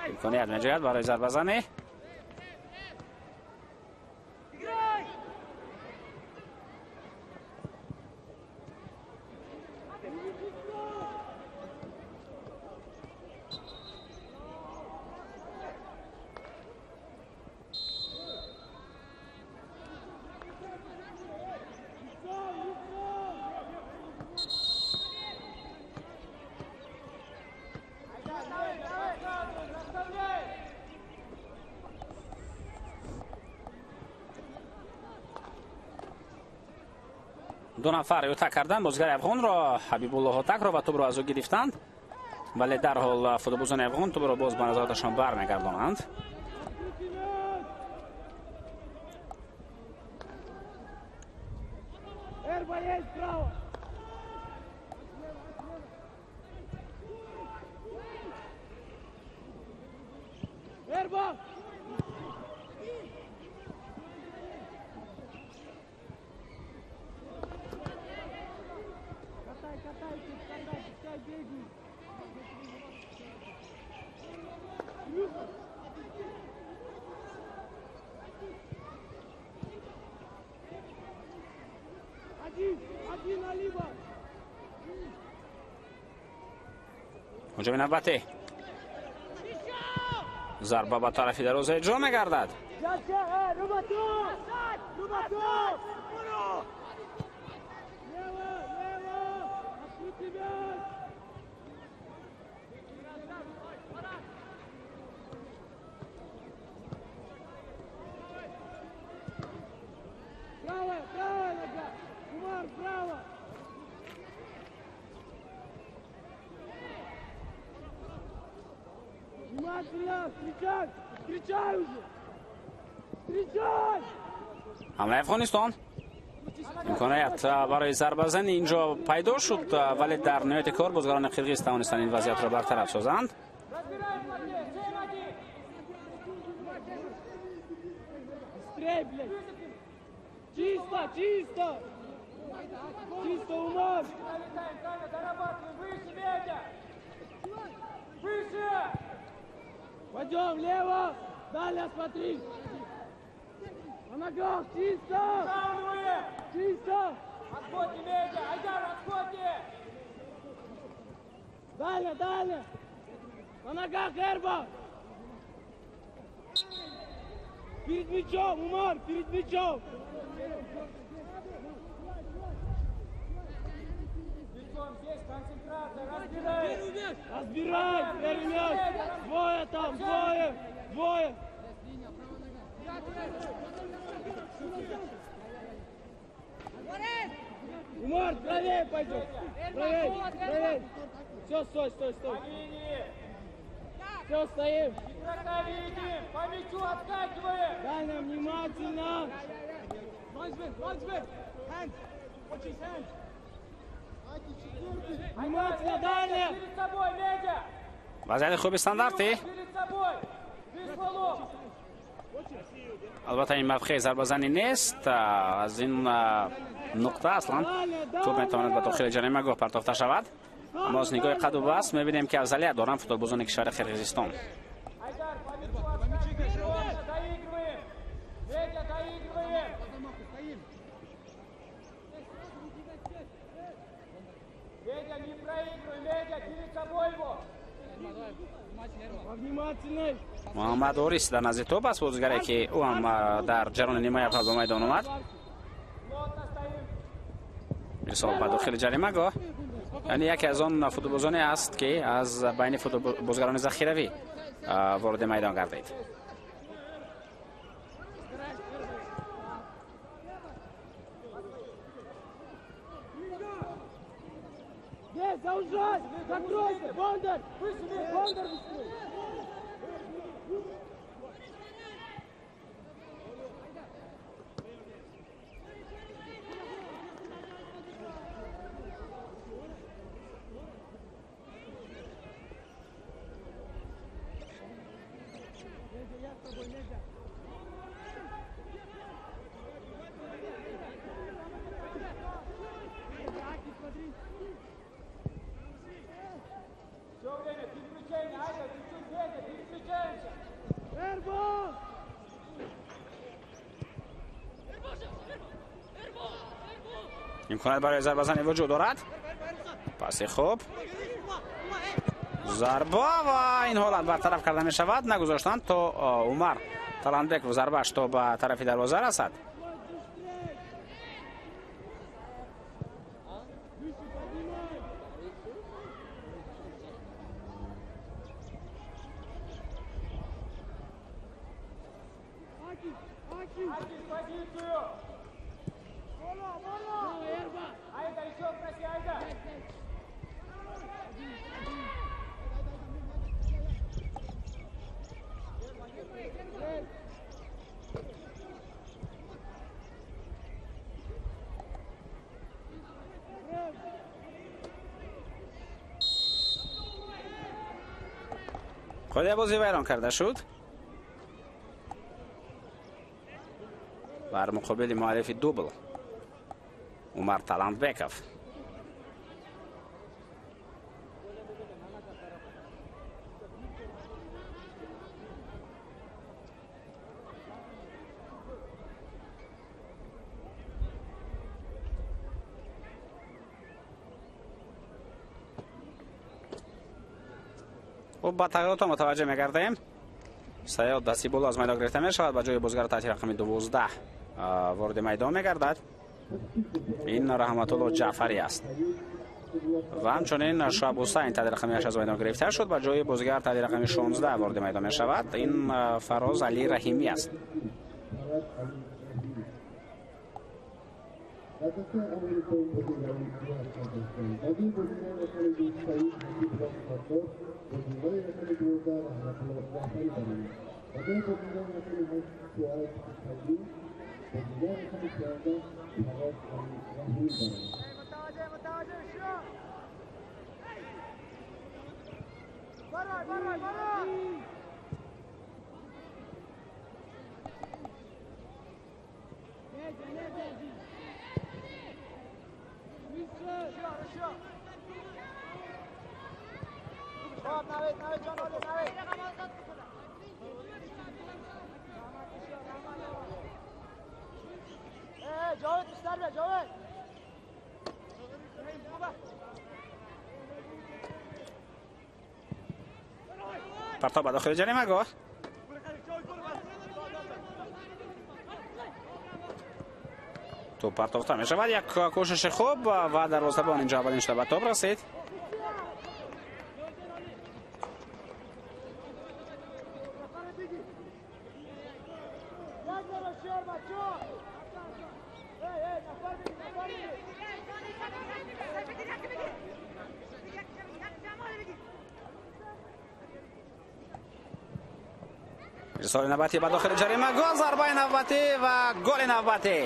имконият меҷӯяд барои зарбазанӣ. Ду нафар ютак карданд бозигари афғонро, Ҳабибулло Ҳотакро, ва тӯбро аз ӯ гирифтанд, вале дарҳол футболбозони афғон тӯбро боз ба назораташон бармегардонанд. Ҳуҷуми навбатӣ, зарба ба тарафи дароза иҷро мегардад. Ҳамлаи Афғонистон, имконият барои зарбазанӣ инҷо пайдо шуд, вале дар ниҳояти кор бозигарони қирғиз тавонистанд ин вазъиятро бартараф созанд. Пойдем влево, далее смотри. На ногах, чисто! Чисто! Отходи, Медя! Айдар, отходи! Далее, далее! На ногах, Эрба! Перед мячом, Умар, перед мячом! Здесь концентрация, разбирай! Разбирай, первый мяч! Двое там, двое! Двое! Умар, правее пойдем! Правее, правее! Все, стой, стой, стой! Все, стоим! Игрока видим! По мячу отскакиваем! Дальше, внимательно! Внимательно, далее! Перед собой, Медя! Вазъияти хуби стандартӣ. Перед собой! Без. Албатта ин мавқеи зарбазанӣ нест. Аз ин нуқта аслан тӯб метавонад ба дохили ҷаримагоҳ партофта шавад. Аммо аз нигоҳи қаду баст мебинем, ки афзалият доранд футболбозони кишвари Қирғизистон. Айдар, по мячу отскакиваем! Доигрываем! Медя, доигрываем! Муҳаммад Орис дар назди топ аст, бозигаре ки ӯ ҳам дар ҷараёни нимаи аввал ба майдон омад. Ирсол ба дохили ҷаримагоҳ, яъне яке аз он футболбозоне аст ки аз байни бозигарони захиравӣ вориди майдон гардид. Заужай! Закройся! Бондар! Бондар быстрее! имконият барои зарбазанӣ вуҷуд дорад. Паси хуб, зарба ва ин ҳолат бартараф карда мешавад. Нагузоштанд то Умар Талантбеков зарбааш то ба тарафи дарвоза расад. Қоидаи бозӣ вайрон карда шуд. Бар муқобили муаллифи дубл Умар Талантбеков. Хуб, ба тағйиротҳо мутаваҷҷеҳ мегардем. Саёд Дасибулло аз майдон гирифта мешавад, ба ҷои бозигар таҳти рақами 12 вориди майдон мегардад. Ин Раҳматулло Ҷаъфарӣ аст. Ва ҳамчунин Шоаб Ҳусайн таҳти рақами 8 аз майдон гирифта шуд, ба ҷои бозигар таҳти рақами 16 вориди майдон мешавад. Ин Фароз Али Раҳимӣ аст. Партоб ба дохили ҷаримагоҳ. Топ партохта мешавад. Як кӯшиши хуб ва дарвозабон инҷо аввалин шуда ба топ расид. Ирсоли навбатӣ ба дохили ҷаримагоҳ, зарбаи навбатӣ ва голи навбатӣ.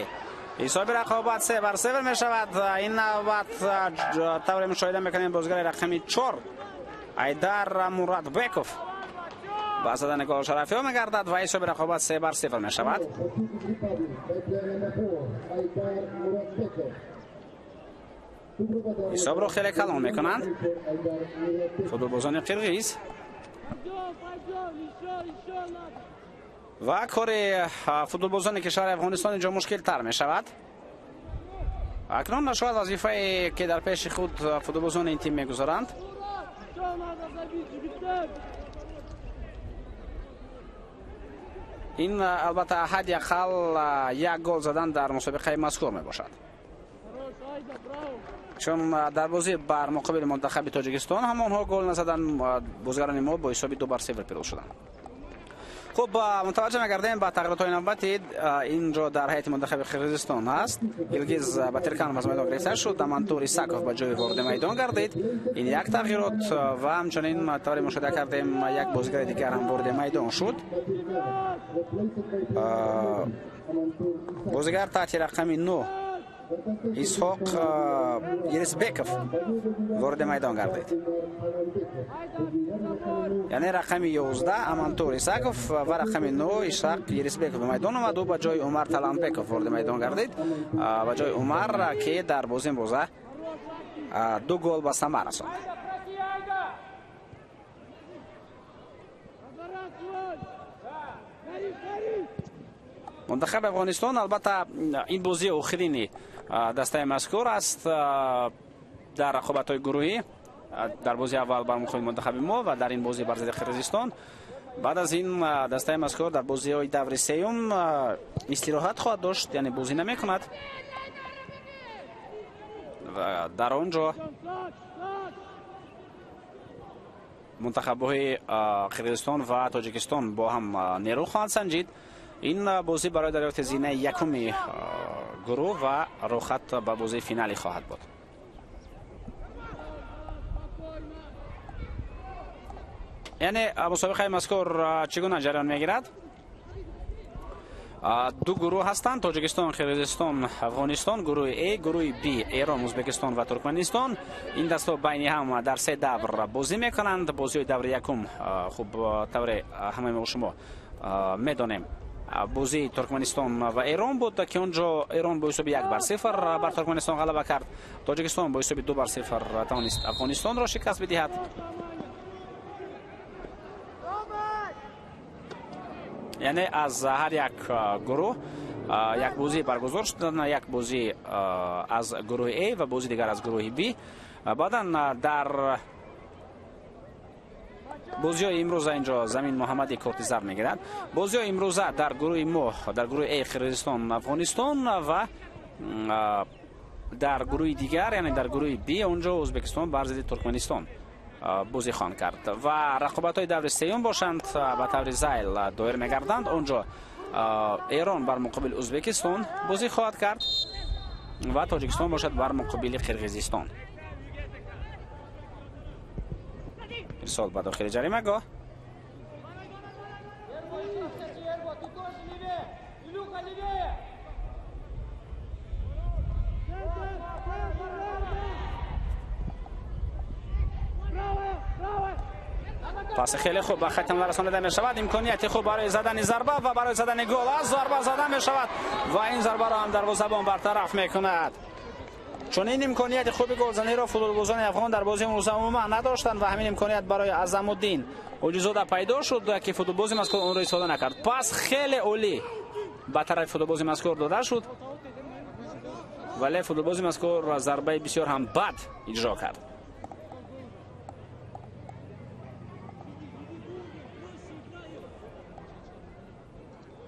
Ҳисоби рақобат 3-0 мешавад. Ин навбат тавре мушоҳида мекунем бозигари рақами 4 Айдар Муратбеков ба задани гол шарафёб мегардад ва ҳисоби рақобат 3-0 мешавад. Ҳисобро хеле калон мекунанд футболбозони қирғиз ва кори футболбозони кишвари Афғонистон инҷо мушкилтар мешавад. Акнун нашояд вазифае ки дар пеши худ футболбозони ин тим мегузоранд. Ин албатта ҳадди ақал як гол задан дар мусобиқаи мазкур мебошад. Чун дар бозӣ бар муқобили мунтахаби Тоҷикистон ҳам онҳо гол назаданд, бозигарони мо бо ҳисоби 2-0 пирӯз шуданд. Хуб, мутаваҷҷеҳ мегардем ба тағйиротҳои навбатӣ. Инҷо дар ҳайати мунтахаби Қирғизистон ҳаст. Илгиз Батирканов аз майдон гирифта шуд, Амантур Исаков ба ҷои вориди майдон гардид. Ин як тағйирот ва ҳамчунин тавре мушоҳида кардем, як бозигари дигар ҳам вориди майдон шуд. Бозигар таҳти рақами 9 Исҳоқ Ерисбеков вориди майдон гардид. Яъне рақами 11 Амантур Исаков ва рақами 9 Исҳоқ Ерисбеков ба майдон омад. Ӯ ба ҷои Умар Талантбеков вориди майдон гардид. Ба ҷои Умар, ки дар бозии имрӯза 2 гол ба самар расонд. Мунтахаби Афғонистон албатта ин бозии охирини дастаи мазкур аст дар рақобатҳои гурӯҳӣ. Дар бозии аввал бар муқобили мунтахаби мо ва дар ин бозӣ бар зидди Қирғизистон. Баъд аз ин дастаи мазкур дар бозиҳои даври сеюм истироҳат хоҳад дошт, яъне бозӣ намекунад ва дар он ҷо мунтахабҳои Қирғизистон ва Тоҷикистон бо ҳам нерӯ хоҳанд санҷид. Ин бозӣ барои дарёфти зинаи якуми гурӯҳ ва рохат ба бозии финалӣ хоҳад буд. Яъне мусобиқаи мазкур чӣ гуна ҷараён мегирад? Ду гурӯҳ ҳастанд: Тоҷикистон, Қирғизистон, Афғонистон. Гурӯҳи А, гурӯҳи Б Эрон, Ӯзбекистон ва Туркманистон. Ин дастҳо байни ҳам дар се давр бозӣ мекунанд. Бозиҳои даври якум, хуб, тавре ҳамаи мо шумо медонем, бозии Туркманистон ва Эрон буд, ки он ҷо Эрон бо ҳисоби 1-0 бар Туркманистон ғалаба кард. Тоҷикистон бо ҳисоби 2-0 тавонист Афғонистонро шикаст бидиҳад. Яъне аз ҳар як гурӯҳ як бозӣ баргузор шуд, як бозӣ аз гурӯҳи А ва бозии дигар аз гурӯҳи Б. Баъдан дар бозиҳои имрӯза инҷо Замин Муҳаммадӣ корти зард мегирад. Бозиҳои имрӯза дар гурӯҳи мо, дар гурӯҳи А Қирғизистон, Афғонистон ва дар гурӯҳи дигар, яъне дар гурӯҳи Б, онҷо Ӯзбекистон бар зидди Туркманистон бозӣ хоҳанд кард. Ва рақобатҳои даври сеюм бошанд ба таври зайл доир мегарданд. Онҷо Эрон бар муқобили Ӯзбекистон бозӣ хоҳад кард ва Тоҷикистон бошад бар муқобили Қирғизистон. Ирсол ба дохили ҷаримагоҳ. Паси хеле хуб ба хати ҳамла расонида мешавад. Имконияти хуб барои задани зарба ва барои задани гол аст. Зарба зада мешавад ва ин зарбаро ҳам дарвозабон бартараф мекунад. Чун ин имконияти хуби голзаниро футболбозони афғон дар бозии имрӯза умуман надоштанд ва ҳамин имконият барои Азамуддин Ҳоҷизода пайдо шуд, ки футболбози мазкур онро истифода накард. Пас хеле олӣ ба тарафи футболбози мазкур дода шуд, вале футболбози мазкур зарбаи бисёр ҳам бад иҷро кард.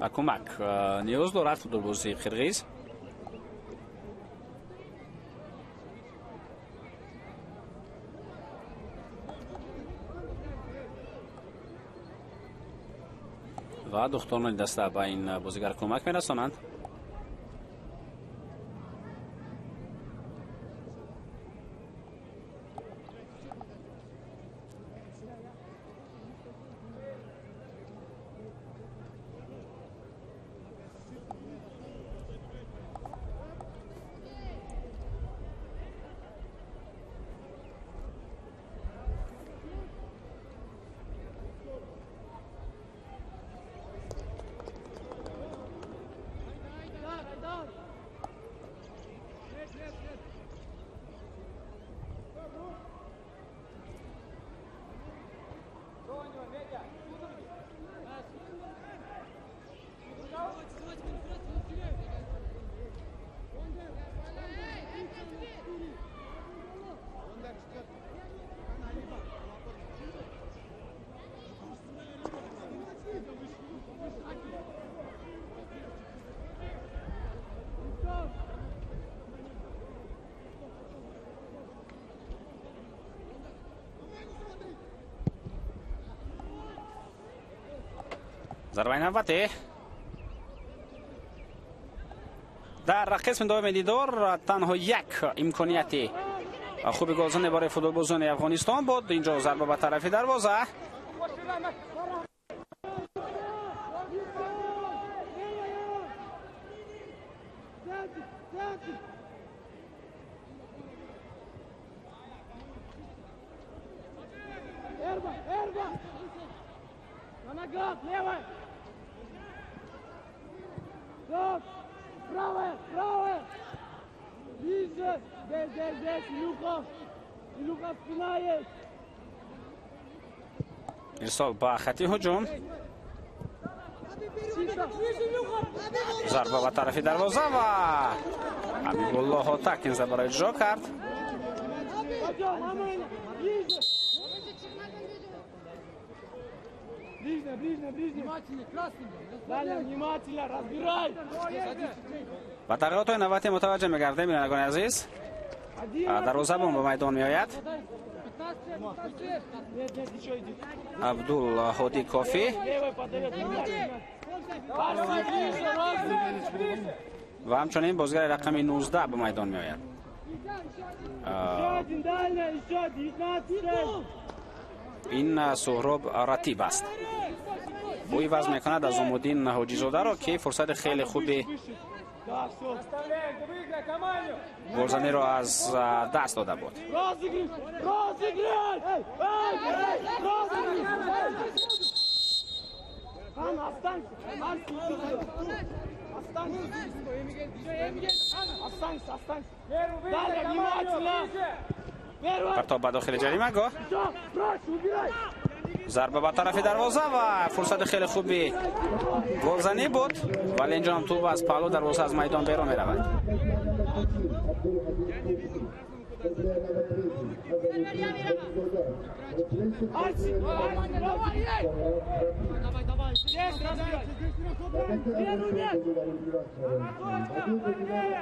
Ба кӯмак ниёз дорад футболбози қирғиз. Ва духтарони даста ба ин бозигар кӯмак мерасонанд. Зарбаи навбатӣ дар қисми дуюми дидор танҳо як имконияти хуби голзанӣ барои футболбозони Афғонистон буд. Инҷо зарба ба тарафи дарвоза. Ирсол ба хати ҳуҷум. Зарба ба тарафи дарвоза ва Ҳабибулло Ҳотак ин зарбаро иҷро кард. Ба тағйиротҳои навбатӣ мутаваҷҷеҳ мегардем, бинандагони азиз. Дарвозабон ба майдон меояд. Абдулҳодӣ Кофӣ ва ҳамчунин бозигари рақами 19 ба майдон меояд. Ин Суҳроб Ратиб аст. Ӯ иваз мекунад Азомуддин Ҳоҷизодаро, ки фурсати хеле хуби голзаниро аз даст дода буд. Партоб ба дохили ҷаримагоҳ. Зарба ба тарафи дарвоза ва фурсати хеле хуби голзанӣ буд, вале инҷо ҳам тӯб аз паҳлӯ дарвоза аз майдон берун меравад. Чуть правее, Хана. Он правый подает.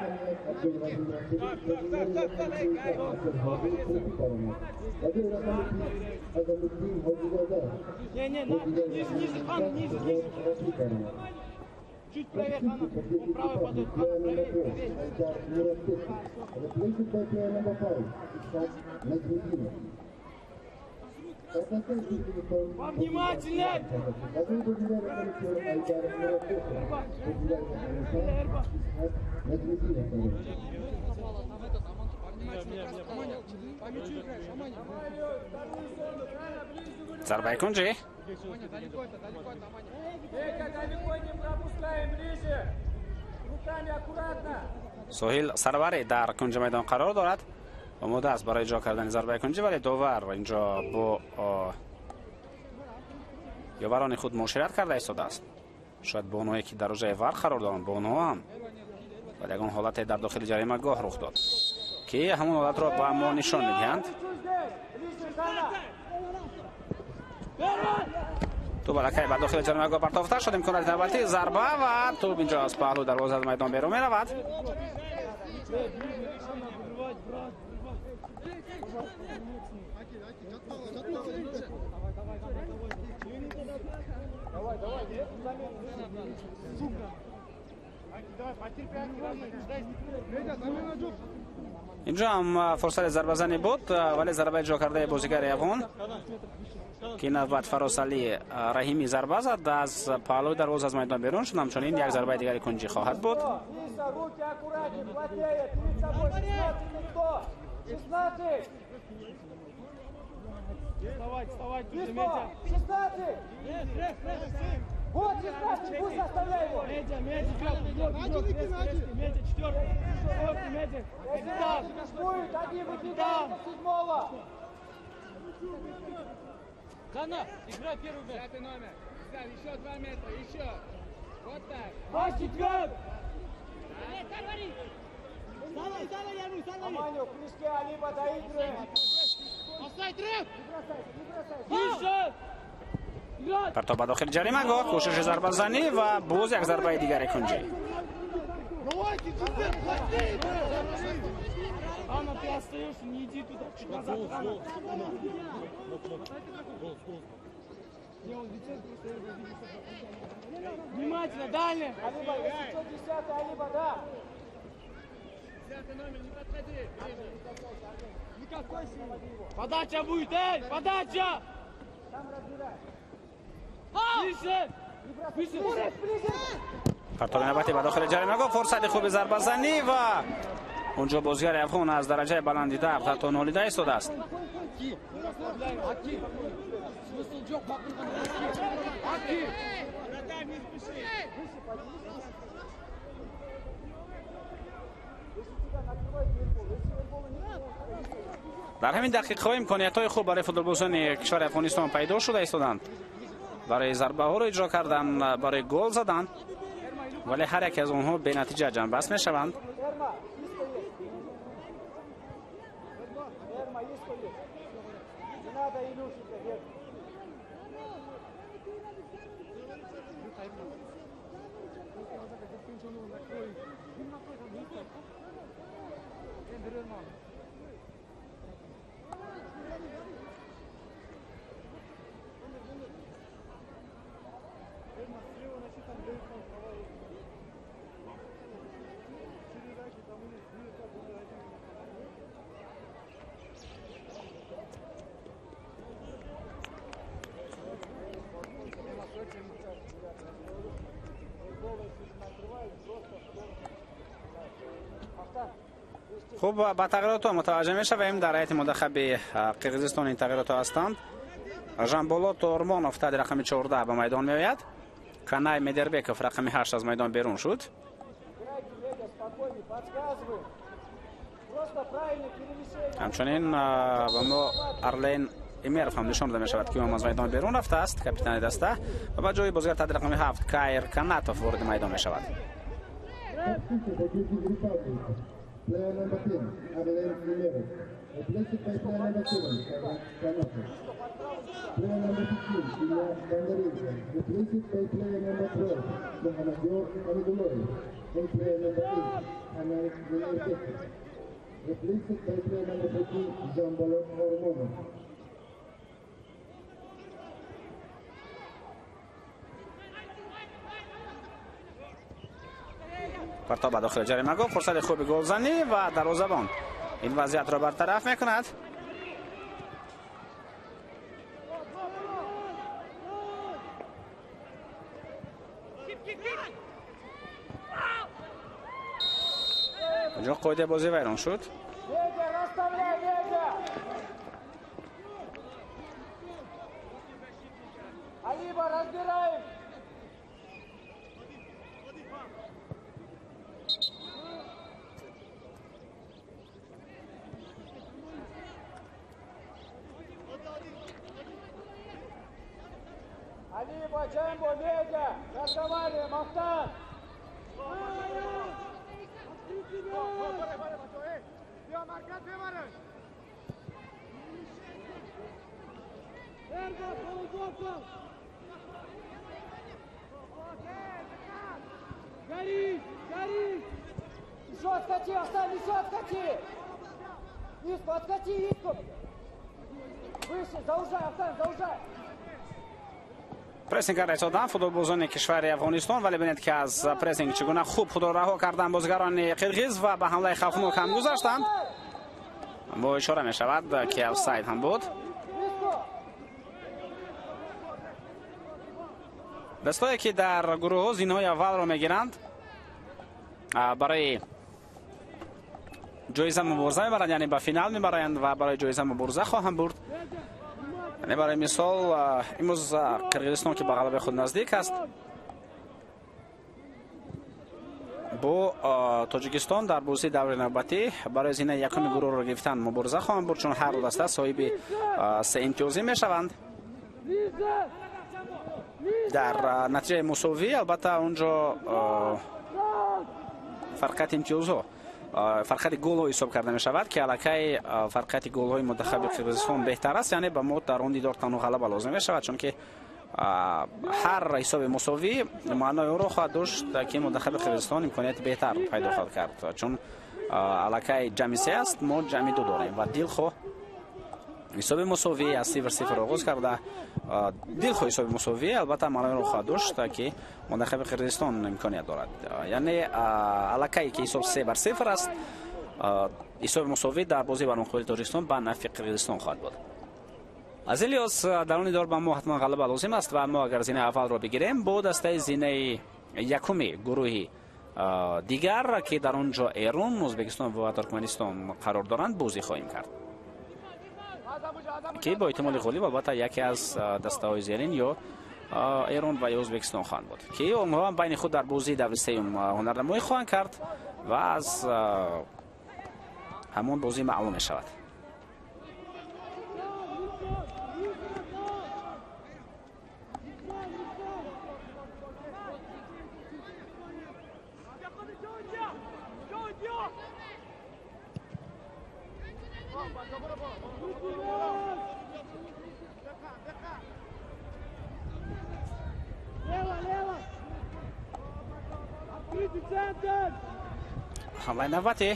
Хана, правее, правее. Повнимательней! Зарбаи кунҷӣ. Соҳил Сарварӣ дар кунҷи майдон қарор дорад, омода аст барои иҷро кардани зарбаи кунҷӣ, вале довар инҷо бо ёварони худ муошират карда истодааст. Шояд бо онҳое ки дар рӯзаи вар қарор доранд, бо онҳо ҳам. Вале ягон ҳолате дар дохили ҷаримагоҳ рух дод, ки ҳамон ҳолатро ба мо нишон медиҳанд. Тӯб аллакай ба дохили ҷаримагоҳ партофта шуд. Имконияти навбатӣ зарба ва тӯб инҷо аз паҳлӯ дарвоза аз майдон берун меравад. Инҷо ҳам фурсати зарбазанӣ буд, вале зарба иҷро кардаи бозигари афғон, ки навбат Фаросалӣ Раҳимӣ зарба зад, аз паҳлӯи дарвоза аз майдон берун шуд. Ҳамчунин як зарбаи дигари кунҷӣ хоҳад буд. Вот 16, пусть оставляй его. Медиа, медиа, медиа, четвертый, медиа. Будет, один выбегает седьмого. Хана, играй первый мяч. Пятый номер. Еще 2 метра, еще. Вот так. Ваш четвертый. Аманю, в прыжке Алиба доигрываем. Офсайд, реф! Не бросайся, не бросайся. Партоб ба дохили ҷаримагоҳ, кӯшиши зарбазанӣ ва боз як зарбаи дигари кунҷӣ. Анна, ты остаешься, не иди туда, чуть назад, Анна. Внимательно, дальний! Алиба, если что, 10-й, Алиба, да! 10-й номер, не подходи! Никакой силы! Подача будет, эй! Подача! Там разбирай! Ближе! Ближе! Ближе! Партови навбатӣ ба дохили ҷаримагоҳ, фурсати хуби зарбазанӣ ва унҷо бозигари афғон аз дараҷаи баланди дард ҳатто нолида истодааст. Дар ҳамин дақиқаҳо имкониятҳои хуб барои футболбозони кишвари Афғонистон пайдо шуда истоданд барои зарбаҳоро иҷро кардан, барои гол задан, вале ҳар яке аз онҳо бенатиҷа ҷамъбаст мешаванд. Хуб, ба тағйиротҳо мутаваҷҷеҳ мешавем. Дар ҳайати мунтахаби Қирғизистон ин тағйиротҳо ҳастанд. Жанболот Ормонов таҳти рақами 14 ба майдон меояд. Канай Медербеков рақами 8 аз майдон берун шуд. Ҳамчунин ба мо Арлен Имеров ҳам нишон дода мешавад, ки ӯ аз майдон берун рафтааст, капитани даста, ва ба ҷои бозигар таҳти рақами 7 Кайр Канатов вориди майдон мешавад. Player number 10, Arlen Imerov, replaced by player number 7, Kanatov. Player number 15, Ilya Bandarenko, replaced by player number 12, Mohammadyor Hamidulloyev, and player number 8, Anay Milerbekov, replaced by player number 14, Jambolot Ormonov. Партоб ба дохили ҷаримагоҳ, фурсати хуби голзанӣ ва дарвозабон ин вазъиятро бартараф мекунад. Инҷо қоидаи бозӣ вайрон шуд. Алиба, Джембо, Медя, разговариваем, Ахтан! Еще откати, Ахтан, еще откати! Иску, откати, Иску! Выше, заужай, Ахтан, заужай! Прессинг карда истодан футболбозони кишвари Афғонистон, вале бинед, ки аз прессинг чӣ гуна хуб худро раҳо карданд бозигарони қирғиз ва ба ҳамлаи хавфнок ҳам гузаштанд. Бо ишора мешавад, ки офсайд ҳам буд. Дастое, ки дар гурӯҳҳо зинаҳои аввалро мегиранд, барои ҷоиза мубориза мебаранд, яъне ба финал мебаранд ва барои ҷоиза мубориза хоҳанд бурд. Яъне барои мисол, имрӯз Қирғизистон, ки ба ғалабаи худ наздик аст, бо Тоҷикистон дар бозии даври навбатӣ барои зинаи якуми гурӯҳро гирифтан мубориза хоҳанд бурд, чун ҳар ду даста соҳиби се имтиёзӣ мешаванд. Дар натиҷаи мусовӣ, албатта, унҷо фарқияти имтиёзҳо, фарқияти голҳо ҳисоб карда мешавад, ки аллакай фарқияти голҳои мунтахаби Қирғизистон беҳтар аст, яъне ба мо дар он дидор танҳо ғалаба лозим мешавад, чунки ҳар ҳисоби мусовӣ маънои онро хоҳад дошт, ки мунтахаби Қирғизистон имконияти беҳтар пайдо хоҳад кард, чун аллакай ҷамъи се аст, мо ҷамъи ду дорем ва дилхоҳ Ҳисоби мусовӣ аз 0-0 оғоз карда. Дилхоҳ ҳисоби мусовӣ албатта маъноиро хоҳад дошт, ки мунтахаби Қирғизистон имконият дорад. Яъне аллакай ки ҳисоб 3-0 аст, ҳисоби мусовӣ дар бозӣ бар муқобили Тоҷикистон ба нафъи Қирғизистон хоҳад буд. Аз ин лиҳоз дар он дидор ба мо ҳатман ғалаба лозим аст ва мо агар зинаи аввалро бигирем бо дастаи зинаи якуми гурӯҳи дигар, ки дар он ҷо Эрон, Ӯзбекистон ва Туркманистон қарор доранд, бозӣ хоҳем кард, ки бо эҳтимоли ғолиб албатта яке аз дастаҳои зерин ё Эрон ва ё Ӯзбекистон хоҳанд буд, ки онҳо ҳам байни худ дар бозии даври сеюм ҳунарнамоӣ хоҳанд кард ва аз ҳамон бозӣ маълум мешавад. ҳамлаи навбатӣ.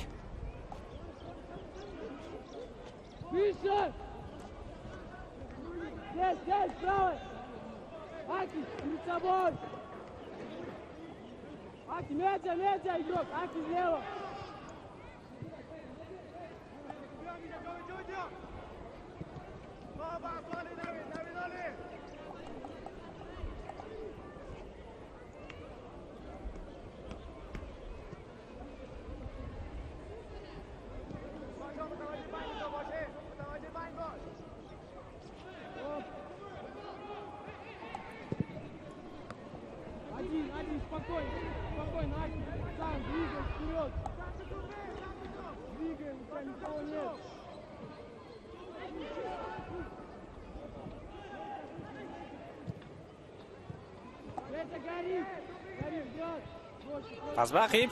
Пас ба ақиб.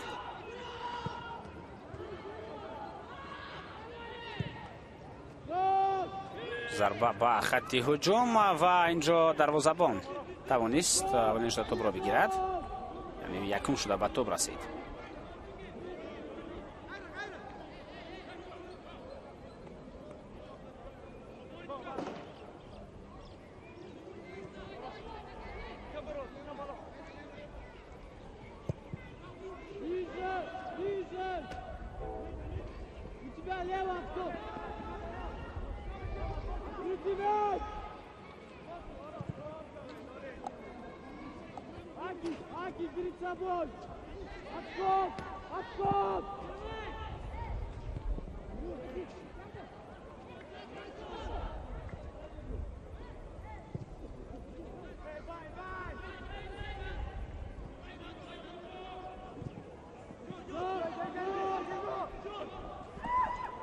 Зарба ба хатти ҳуҷум ва инҷо дарвозабон тавонист аввалин шуда топро бигирад, яъне якум шуда ба топ расид.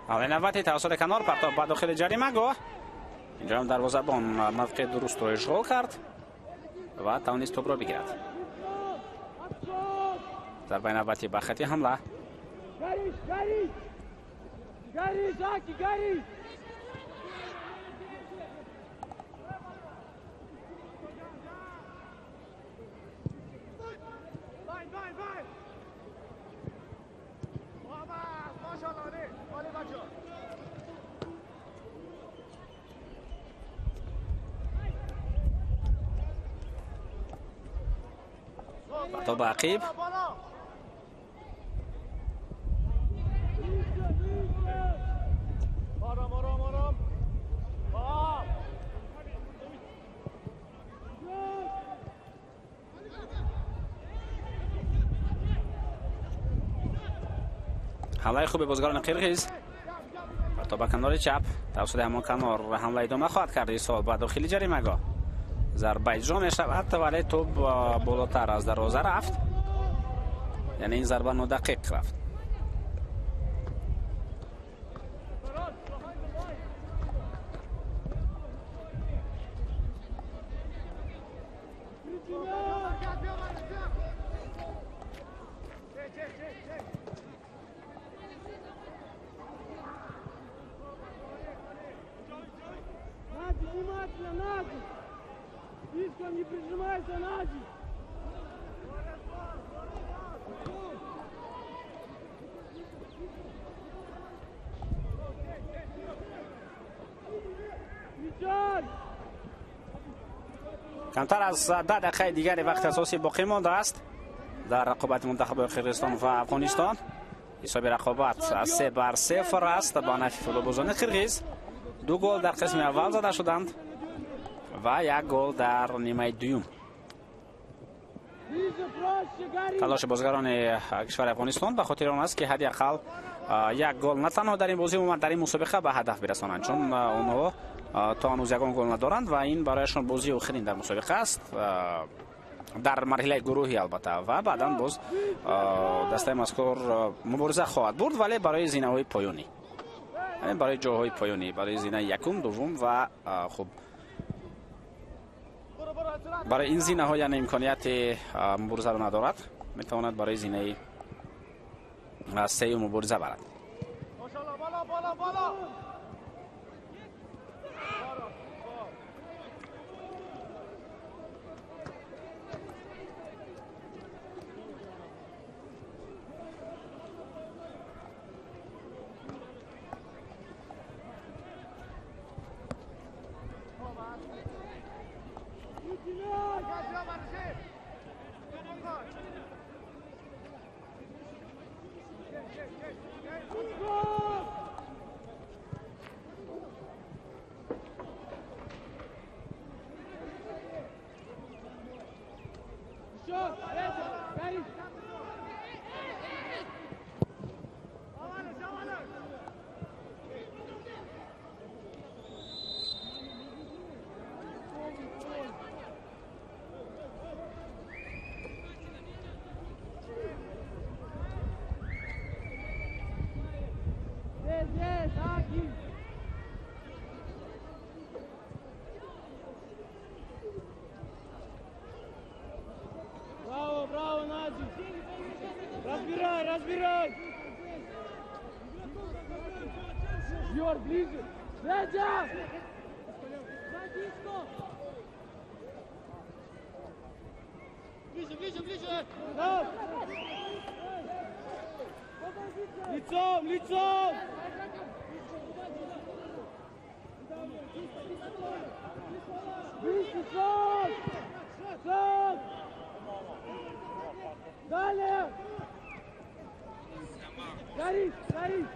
ҳамлаи навбатӣ тавассути канор партоб ба дохили ҷаримагоҳ. Инҷо ҳам дарвозабон мавқеи дурустро ишғол кард ва тавонист топро бигирад. Зарбаи навбатӣ ба хати ҳамла. Партоб ба ақиб. ҳамлаи хуби бозигарони қирғиз. Партоб ба канори чап тавассути ҳамон канор ҳамла идома хоҳад кард. Исол ба дохили ҷаримагоҳ зарба иҷро мешавад, вале топ болотар аз дарвоза рафт, яъне ин зарба нодақиқ рафт. Камтар аз 10 дақиқаи дигари вақти асосӣ боқӣ мондааст дар рақобати мунтахабҳои Қирғизистон ва Афғонистон. Ҳисоби рақобат 3-0 аст ба нафъи футболбозони қирғиз. 2 гол дар қисми аввал зада шуданд ва 1 гол дар нимаи дуюм. Талоши бозигарони кишвари Афғонистон ба хотири он аст ки ҳадди ақал 1 гол на танҳо дар ин бозӣ, умуман дар ин мусобиқа ба ҳадаф бирасонанд, чун онҳо то ҳанӯз ягон гол надоранд ва ин барояшон бозии охирин дар мусобиқа аст дар марҳилаи гурӯҳӣ албатта, ва баъдан боз дастаи мазкур мубориза хоҳад бурд, вале барои зинаҳои поёнӣ, яъне барои ҷойҳои поёнӣ, барои зинаи якум, дуввум ва хуб барои ин зинаҳо яъне имконияти муборизаро надорад, метавонад барои зинаи сеюм мубориза барад. Разбирай! Жор, ближе! Федя! Ближе, ближе, ближе! Лицом, лицом! Ближе, лицом! Сам! Далее! Горит, горит!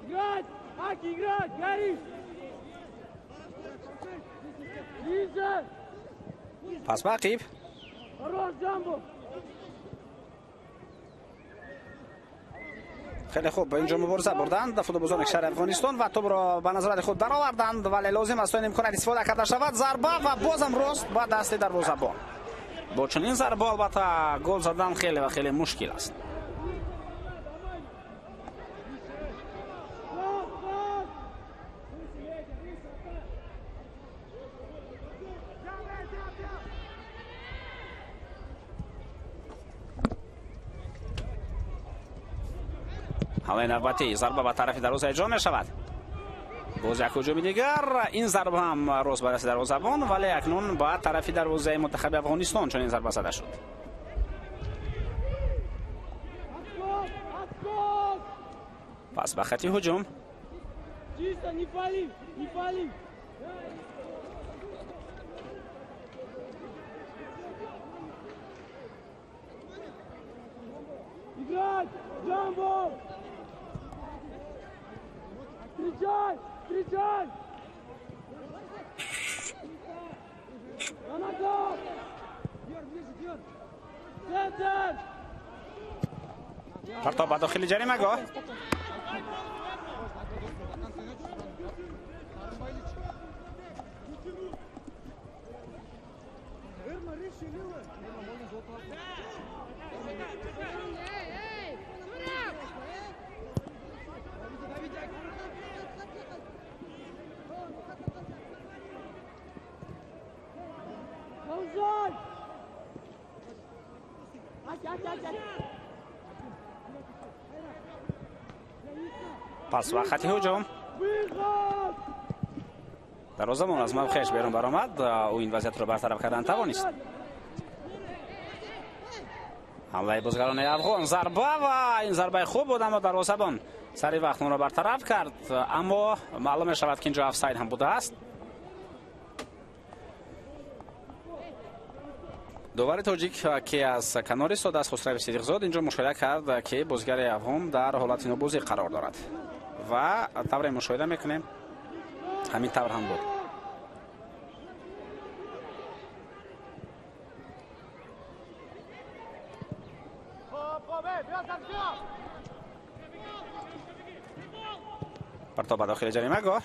Играть! Аки, играть! Горит! Ближе! Пас ба ақиб. Хорош, Джамбо! Хеле хуб ба инҷо мубориза бурданд футболбозони кишвари Афғонистон ва тӯбро ба назорати худ дароварданд, вале лозим аст то ин имконият истифода карда шавад. Зарба ва бозам рост ба дасти дарвозабон. Бо чунин зарба албатта гол задан хеле ва хеле мушкил аст. ҳамлаи навбатӣ зарба ба тарафи дарвоза иҷро мешавад. Боз як ҳуҷуми дигар, ин зарба ҳам рост ба дасти дарвозабон, вале акнун ба тарафи дарвозаи мунтахаби Афғонистон чунин зарба зада шуд. Пас ба хати ҳуҷум. Играть! Джамбо! Встречай! Встречай! На ногах! Центр! Партоб ба дохили ҷаримагоҳ. Пас ба хати ҳуҷум. Дарвозабон аз мавқеаш берун баромад, ӯ ин вазъиятро бартараф кардан тавонист. ҳамлаи бозгарони афғон, зарба ва ин зарбаи хуб буд, аммо дарвозабон сари вақт онро бартараф кард, аммо маълум мешавад, ки инҷо офсайд ҳам будааст. Довари тоҷик, ки аз канори истода аст, Хусрави Сидиқзод, инҷо мушоҳида кард, ки бозигари афғон дар ҳолати нобозӣ қарор дорад ва тавре мушоҳида мекунем, ҳамин тавр ҳам буд. Партоб ба дохили ҷаримагоҳ.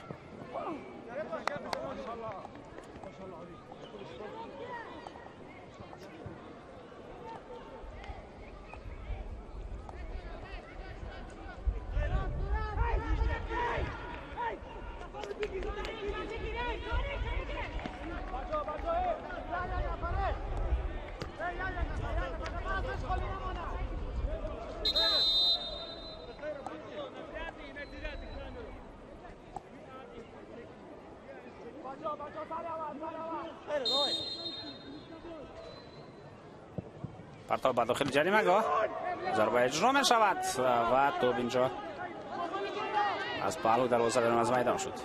Партоб ба дохили ҷаримагоҳ, зарба иҷро мешавад ва тӯб инҷо аз паҳлӯ дарвоза берун аз майдон шуд.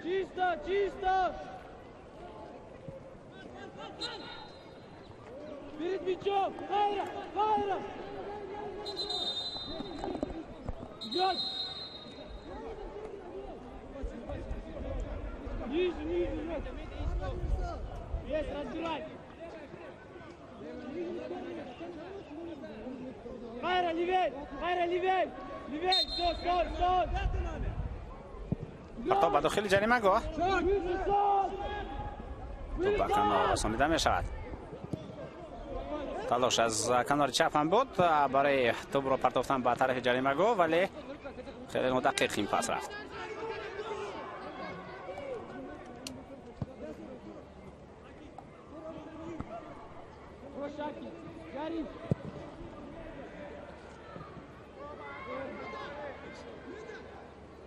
Чисто, чисто! Перед мячом! Хайра! Хайра! Играть! Ниже, ниже, играть! Есть, разбирай! Хайра, левей! Хайра, левей! Левей! Все, стой, стой! Партоб ба дохили ҷаримагоҳ, тӯб ба канор расонида мешавад. Талош аз канори чап ҳам буд барои тӯбро партофтан ба тарафи ҷаримагоҳ, вале хеле нодақиқ ин пас рафт.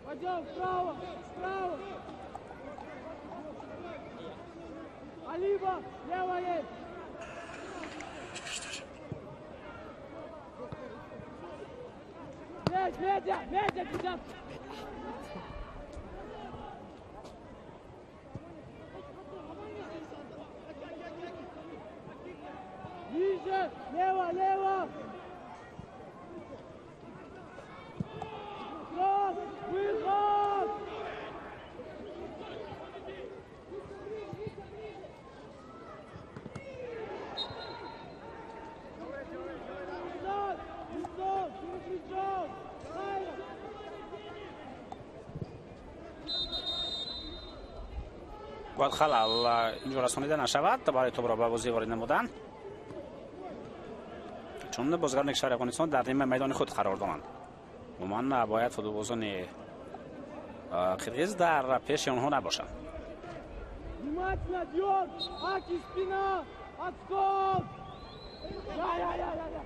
Пойдем вправо, вправо. Алиба, лево есть. Мяч, медиа, медиа, пятьдесят. Ниже, лево, лево. Выход! Бояд халал инҷо расонида нашавад барои тӯбро ба бозӣ ворид намудан, чун бозигарони кишвари Афғонистон дар нимаи майдони худ қарор доранд. Умуман бояд футболбозони қирғиз дар пеши онҳо набошанд. Внимательно, Диор! Аки, спина! Отскок! Я, я, я, я, я!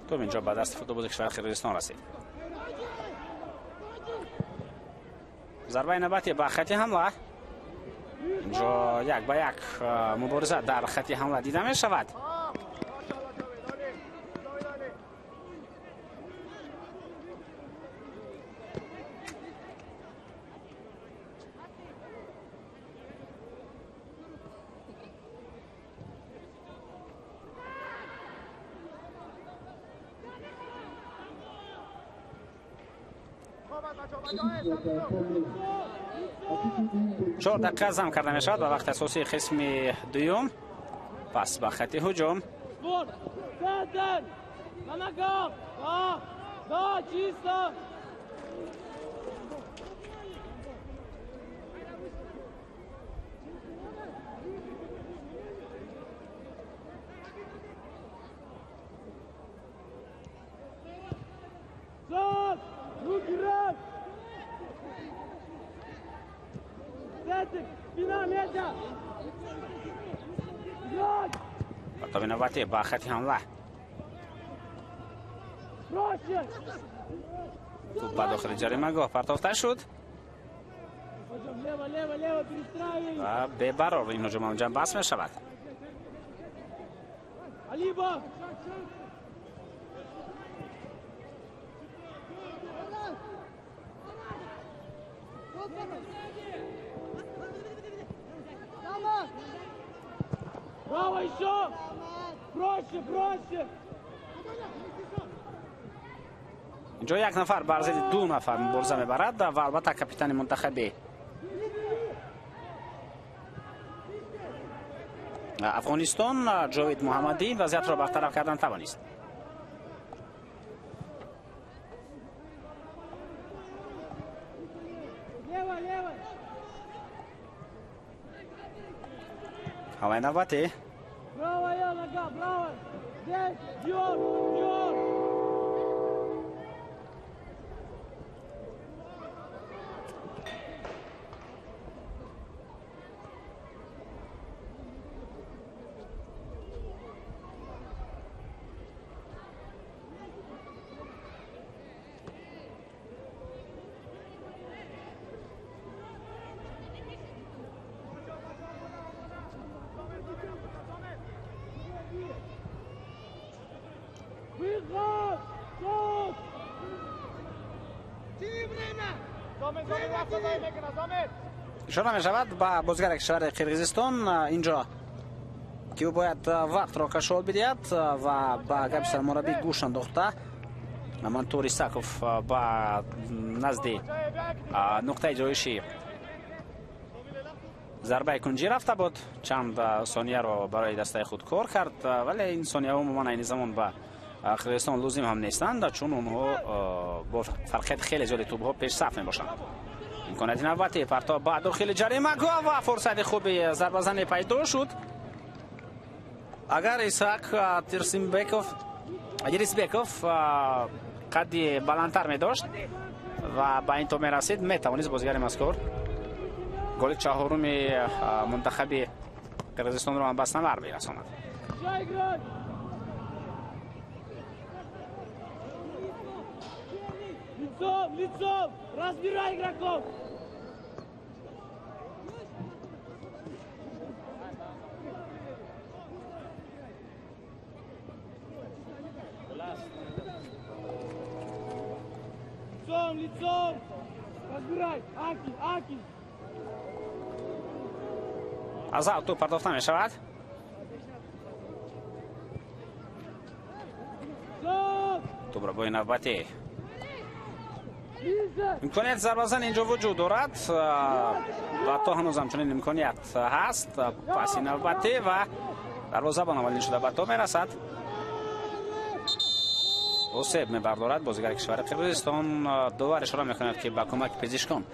Тӯб инҷо ба дасти футболбози кишвари Қирғизистон расид. Зарбаи навбатӣ ба хати ҳамла. Инҷо як ба як мубориза дар хати ҳамла дида мешавад. 4 дақиқа зам карда мешавад ба вақти асосии қисми дуюм. Пас ба хати ҳуҷум. Партоби навбатӣ ба хати ҳамла. Туп ба дохили ҷаримагоҳ партофта шуд. Ва бебарор ин ҳуҷум анҷом бас мешавад. Браво еще! Проще, проще! Инҷо як нафар бар зидди ду нафар мубориза мебарад ва албатта капитани мунтахаби Афғонистон Ҷовид Муҳаммадӣ вазъиятро бартараф кардан тавонист. Ҳамлаи навбатӣ. Правая нога, правая! Здесь, Диор, Диор! Ишора мешавад ба бозигари кишвари Қирғизистон инҷо ки ӯ бояд вақтро кашол бидиҳад ва ба гапи сармураббӣ гӯш андохта Мантур Исаков ба назди нуқтаи ҷоиши зарбаи кунҷӣ рафта буд. Чанд сонияро барои дастаи худ кор кард, вале ин сонияҳо умуман айни замон ба Қирғизистон лозим ҳам нестанд, чун онҳо бо фарқияти хеле зиёди тӯбҳо пешсаф мебошанд. Имконияти навбатӣ партоб ба дохили ҷаримагоҳ ва фурсати хуби зарбазанӣ пайдо шуд. Агар Исҳақ Ирисбеков қадди баландтар медошт ва ба ин то мерасид, метавонист бозигари мазкур голи чаҳоруми мунтахаби Қирғизистонро ҳам ба самар бирасонад. Лицом, лицом! Разбирай игроков! Лицом, лицом! Разбирай! Аки, аки! Аз аут туп партофта мешавад. Тӯбро бои навбатӣ. Имконият зарбазан инҷо вуҷуд дорад ва то ҳанӯз ҳамчунин имконият ҳаст. Паси навбатӣ ва дарвозабон аввалин шуда ба то мерасад. Осеб мебардорад бозигари кишвари Қирғизистон. Довар ишора мекунад, ки ба кӯмаки пизишкон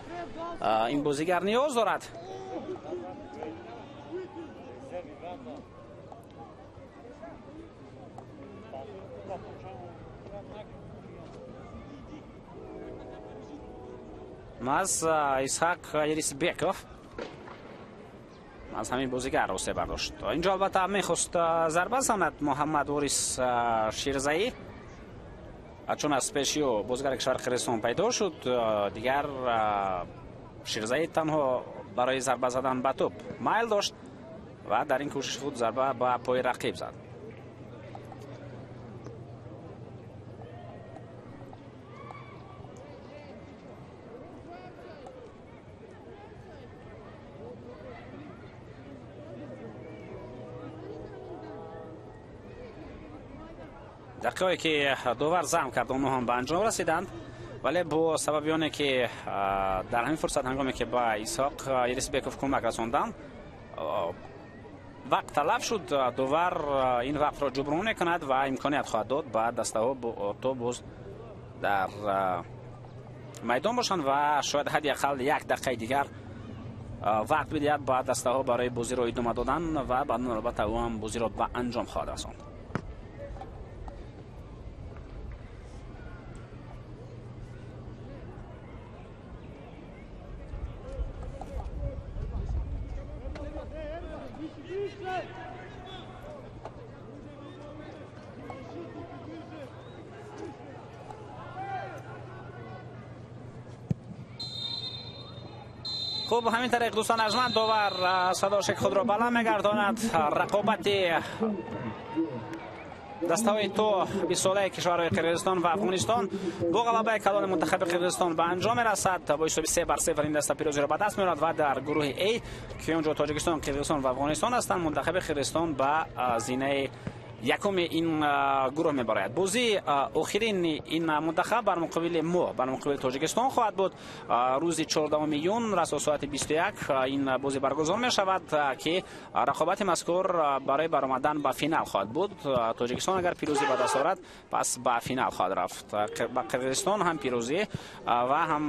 ин бозигар ниёз дорад. Маз Исҳақ Ирисбеков аз ҳамин бозигар осеб бардошт. Инҷо албатта мехост зарба занад Муҳаммад Ворис Ширзаӣ, чун аз пеши ӯ бозигари кишвари Қирғизистон пайдо шуд. Дигар Ширзаӣ танҳо барои зарба задан ба тӯб майл дошт ва дар ин кӯшиши худ зарба ба пои рақиб зад. Дақиқае ки довар зам кард, онҳо ҳам ба анҷом расиданд, вале бо сабаби оне ки дар ҳамин фурсат ҳангоме ки ба Исҳоқ Ирисбеков кӯмак расонданд вақт талаб шуд, довар ин вақтро ҷуброн мекунад ва имконият хоҳад дод ба дастаҳо то боз дар майдон бошанд ва шояд ҳадди ақал як дақиқаи дигар вақт бидиҳад ба дастаҳо барои бозиро идома додан ва баъдан албатта ӯ ҳам бозиро ба анҷом хоҳад расонд. Хуб, ҳамин тариқ, дӯстон арҷманд, довар садошек худро баланд мегардонад. Рақобати дастаҳои то 20 солаи кишварҳои Қирғизистон ва Афғонистон бо ғалабаи калони мунтахаби Қирғизистон ба анҷом мерасад. Бо ҳисоби 3-0 ин даста пирӯзиро ба даст меорад ва дар гурӯҳи А, ки онҷо Тоҷикистон, Қирғизистон ва Афғонистон ҳастанд, мунтахаби Қирғизистон ба зинаи якуми ин гурӯҳ мебарояд. Бозии охирини ин мунтахаб бар муқобили мо, бар муқобили Тоҷикистон хоҳад буд. Рӯзи 14 июн расо соати 21 ин бозӣ баргузор мешавад, ки рақобати мазкур барои баромадан ба финал хоҳад буд. Тоҷикистон агар пирӯзӣ ба даст орад, пас ба финал хоҳад рафт. Ба Қирғизистон ҳам пирӯзӣ ва ҳам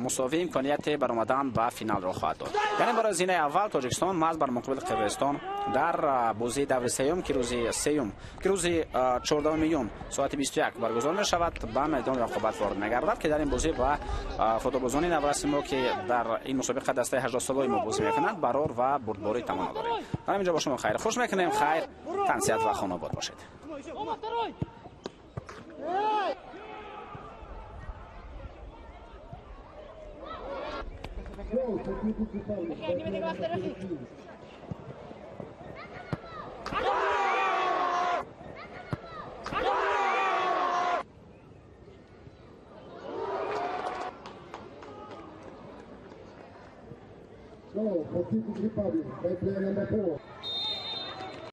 мусовӣ имконияти баромадан ба финалро хоҳад дод. Яъне барои зинаи аввал Тоҷикистон маҳз бар муқобили Қирғизистон дар бозии даври сеюм, ки рӯзи сеюм, ки рӯзи 14 июн соати 21 баргузор мешавад, ба майдони рақобат ворид мегардад, ки дар ин бозӣ ба футболбозони навраси мо, ки дар ин мусобиқа дастаи 18 солаи мо бозӣ мекунанд, барор ва бурдборӣ таманно дорем. Дар ҳамин ҷо бо шумо хайр хуш мекунем. Хайр, тансиҳат ва хонобод бошед. Оба, второй! Goal for Kyrgyz Republic by player number 13. Goal for Kyrgyz Republic by player number 4.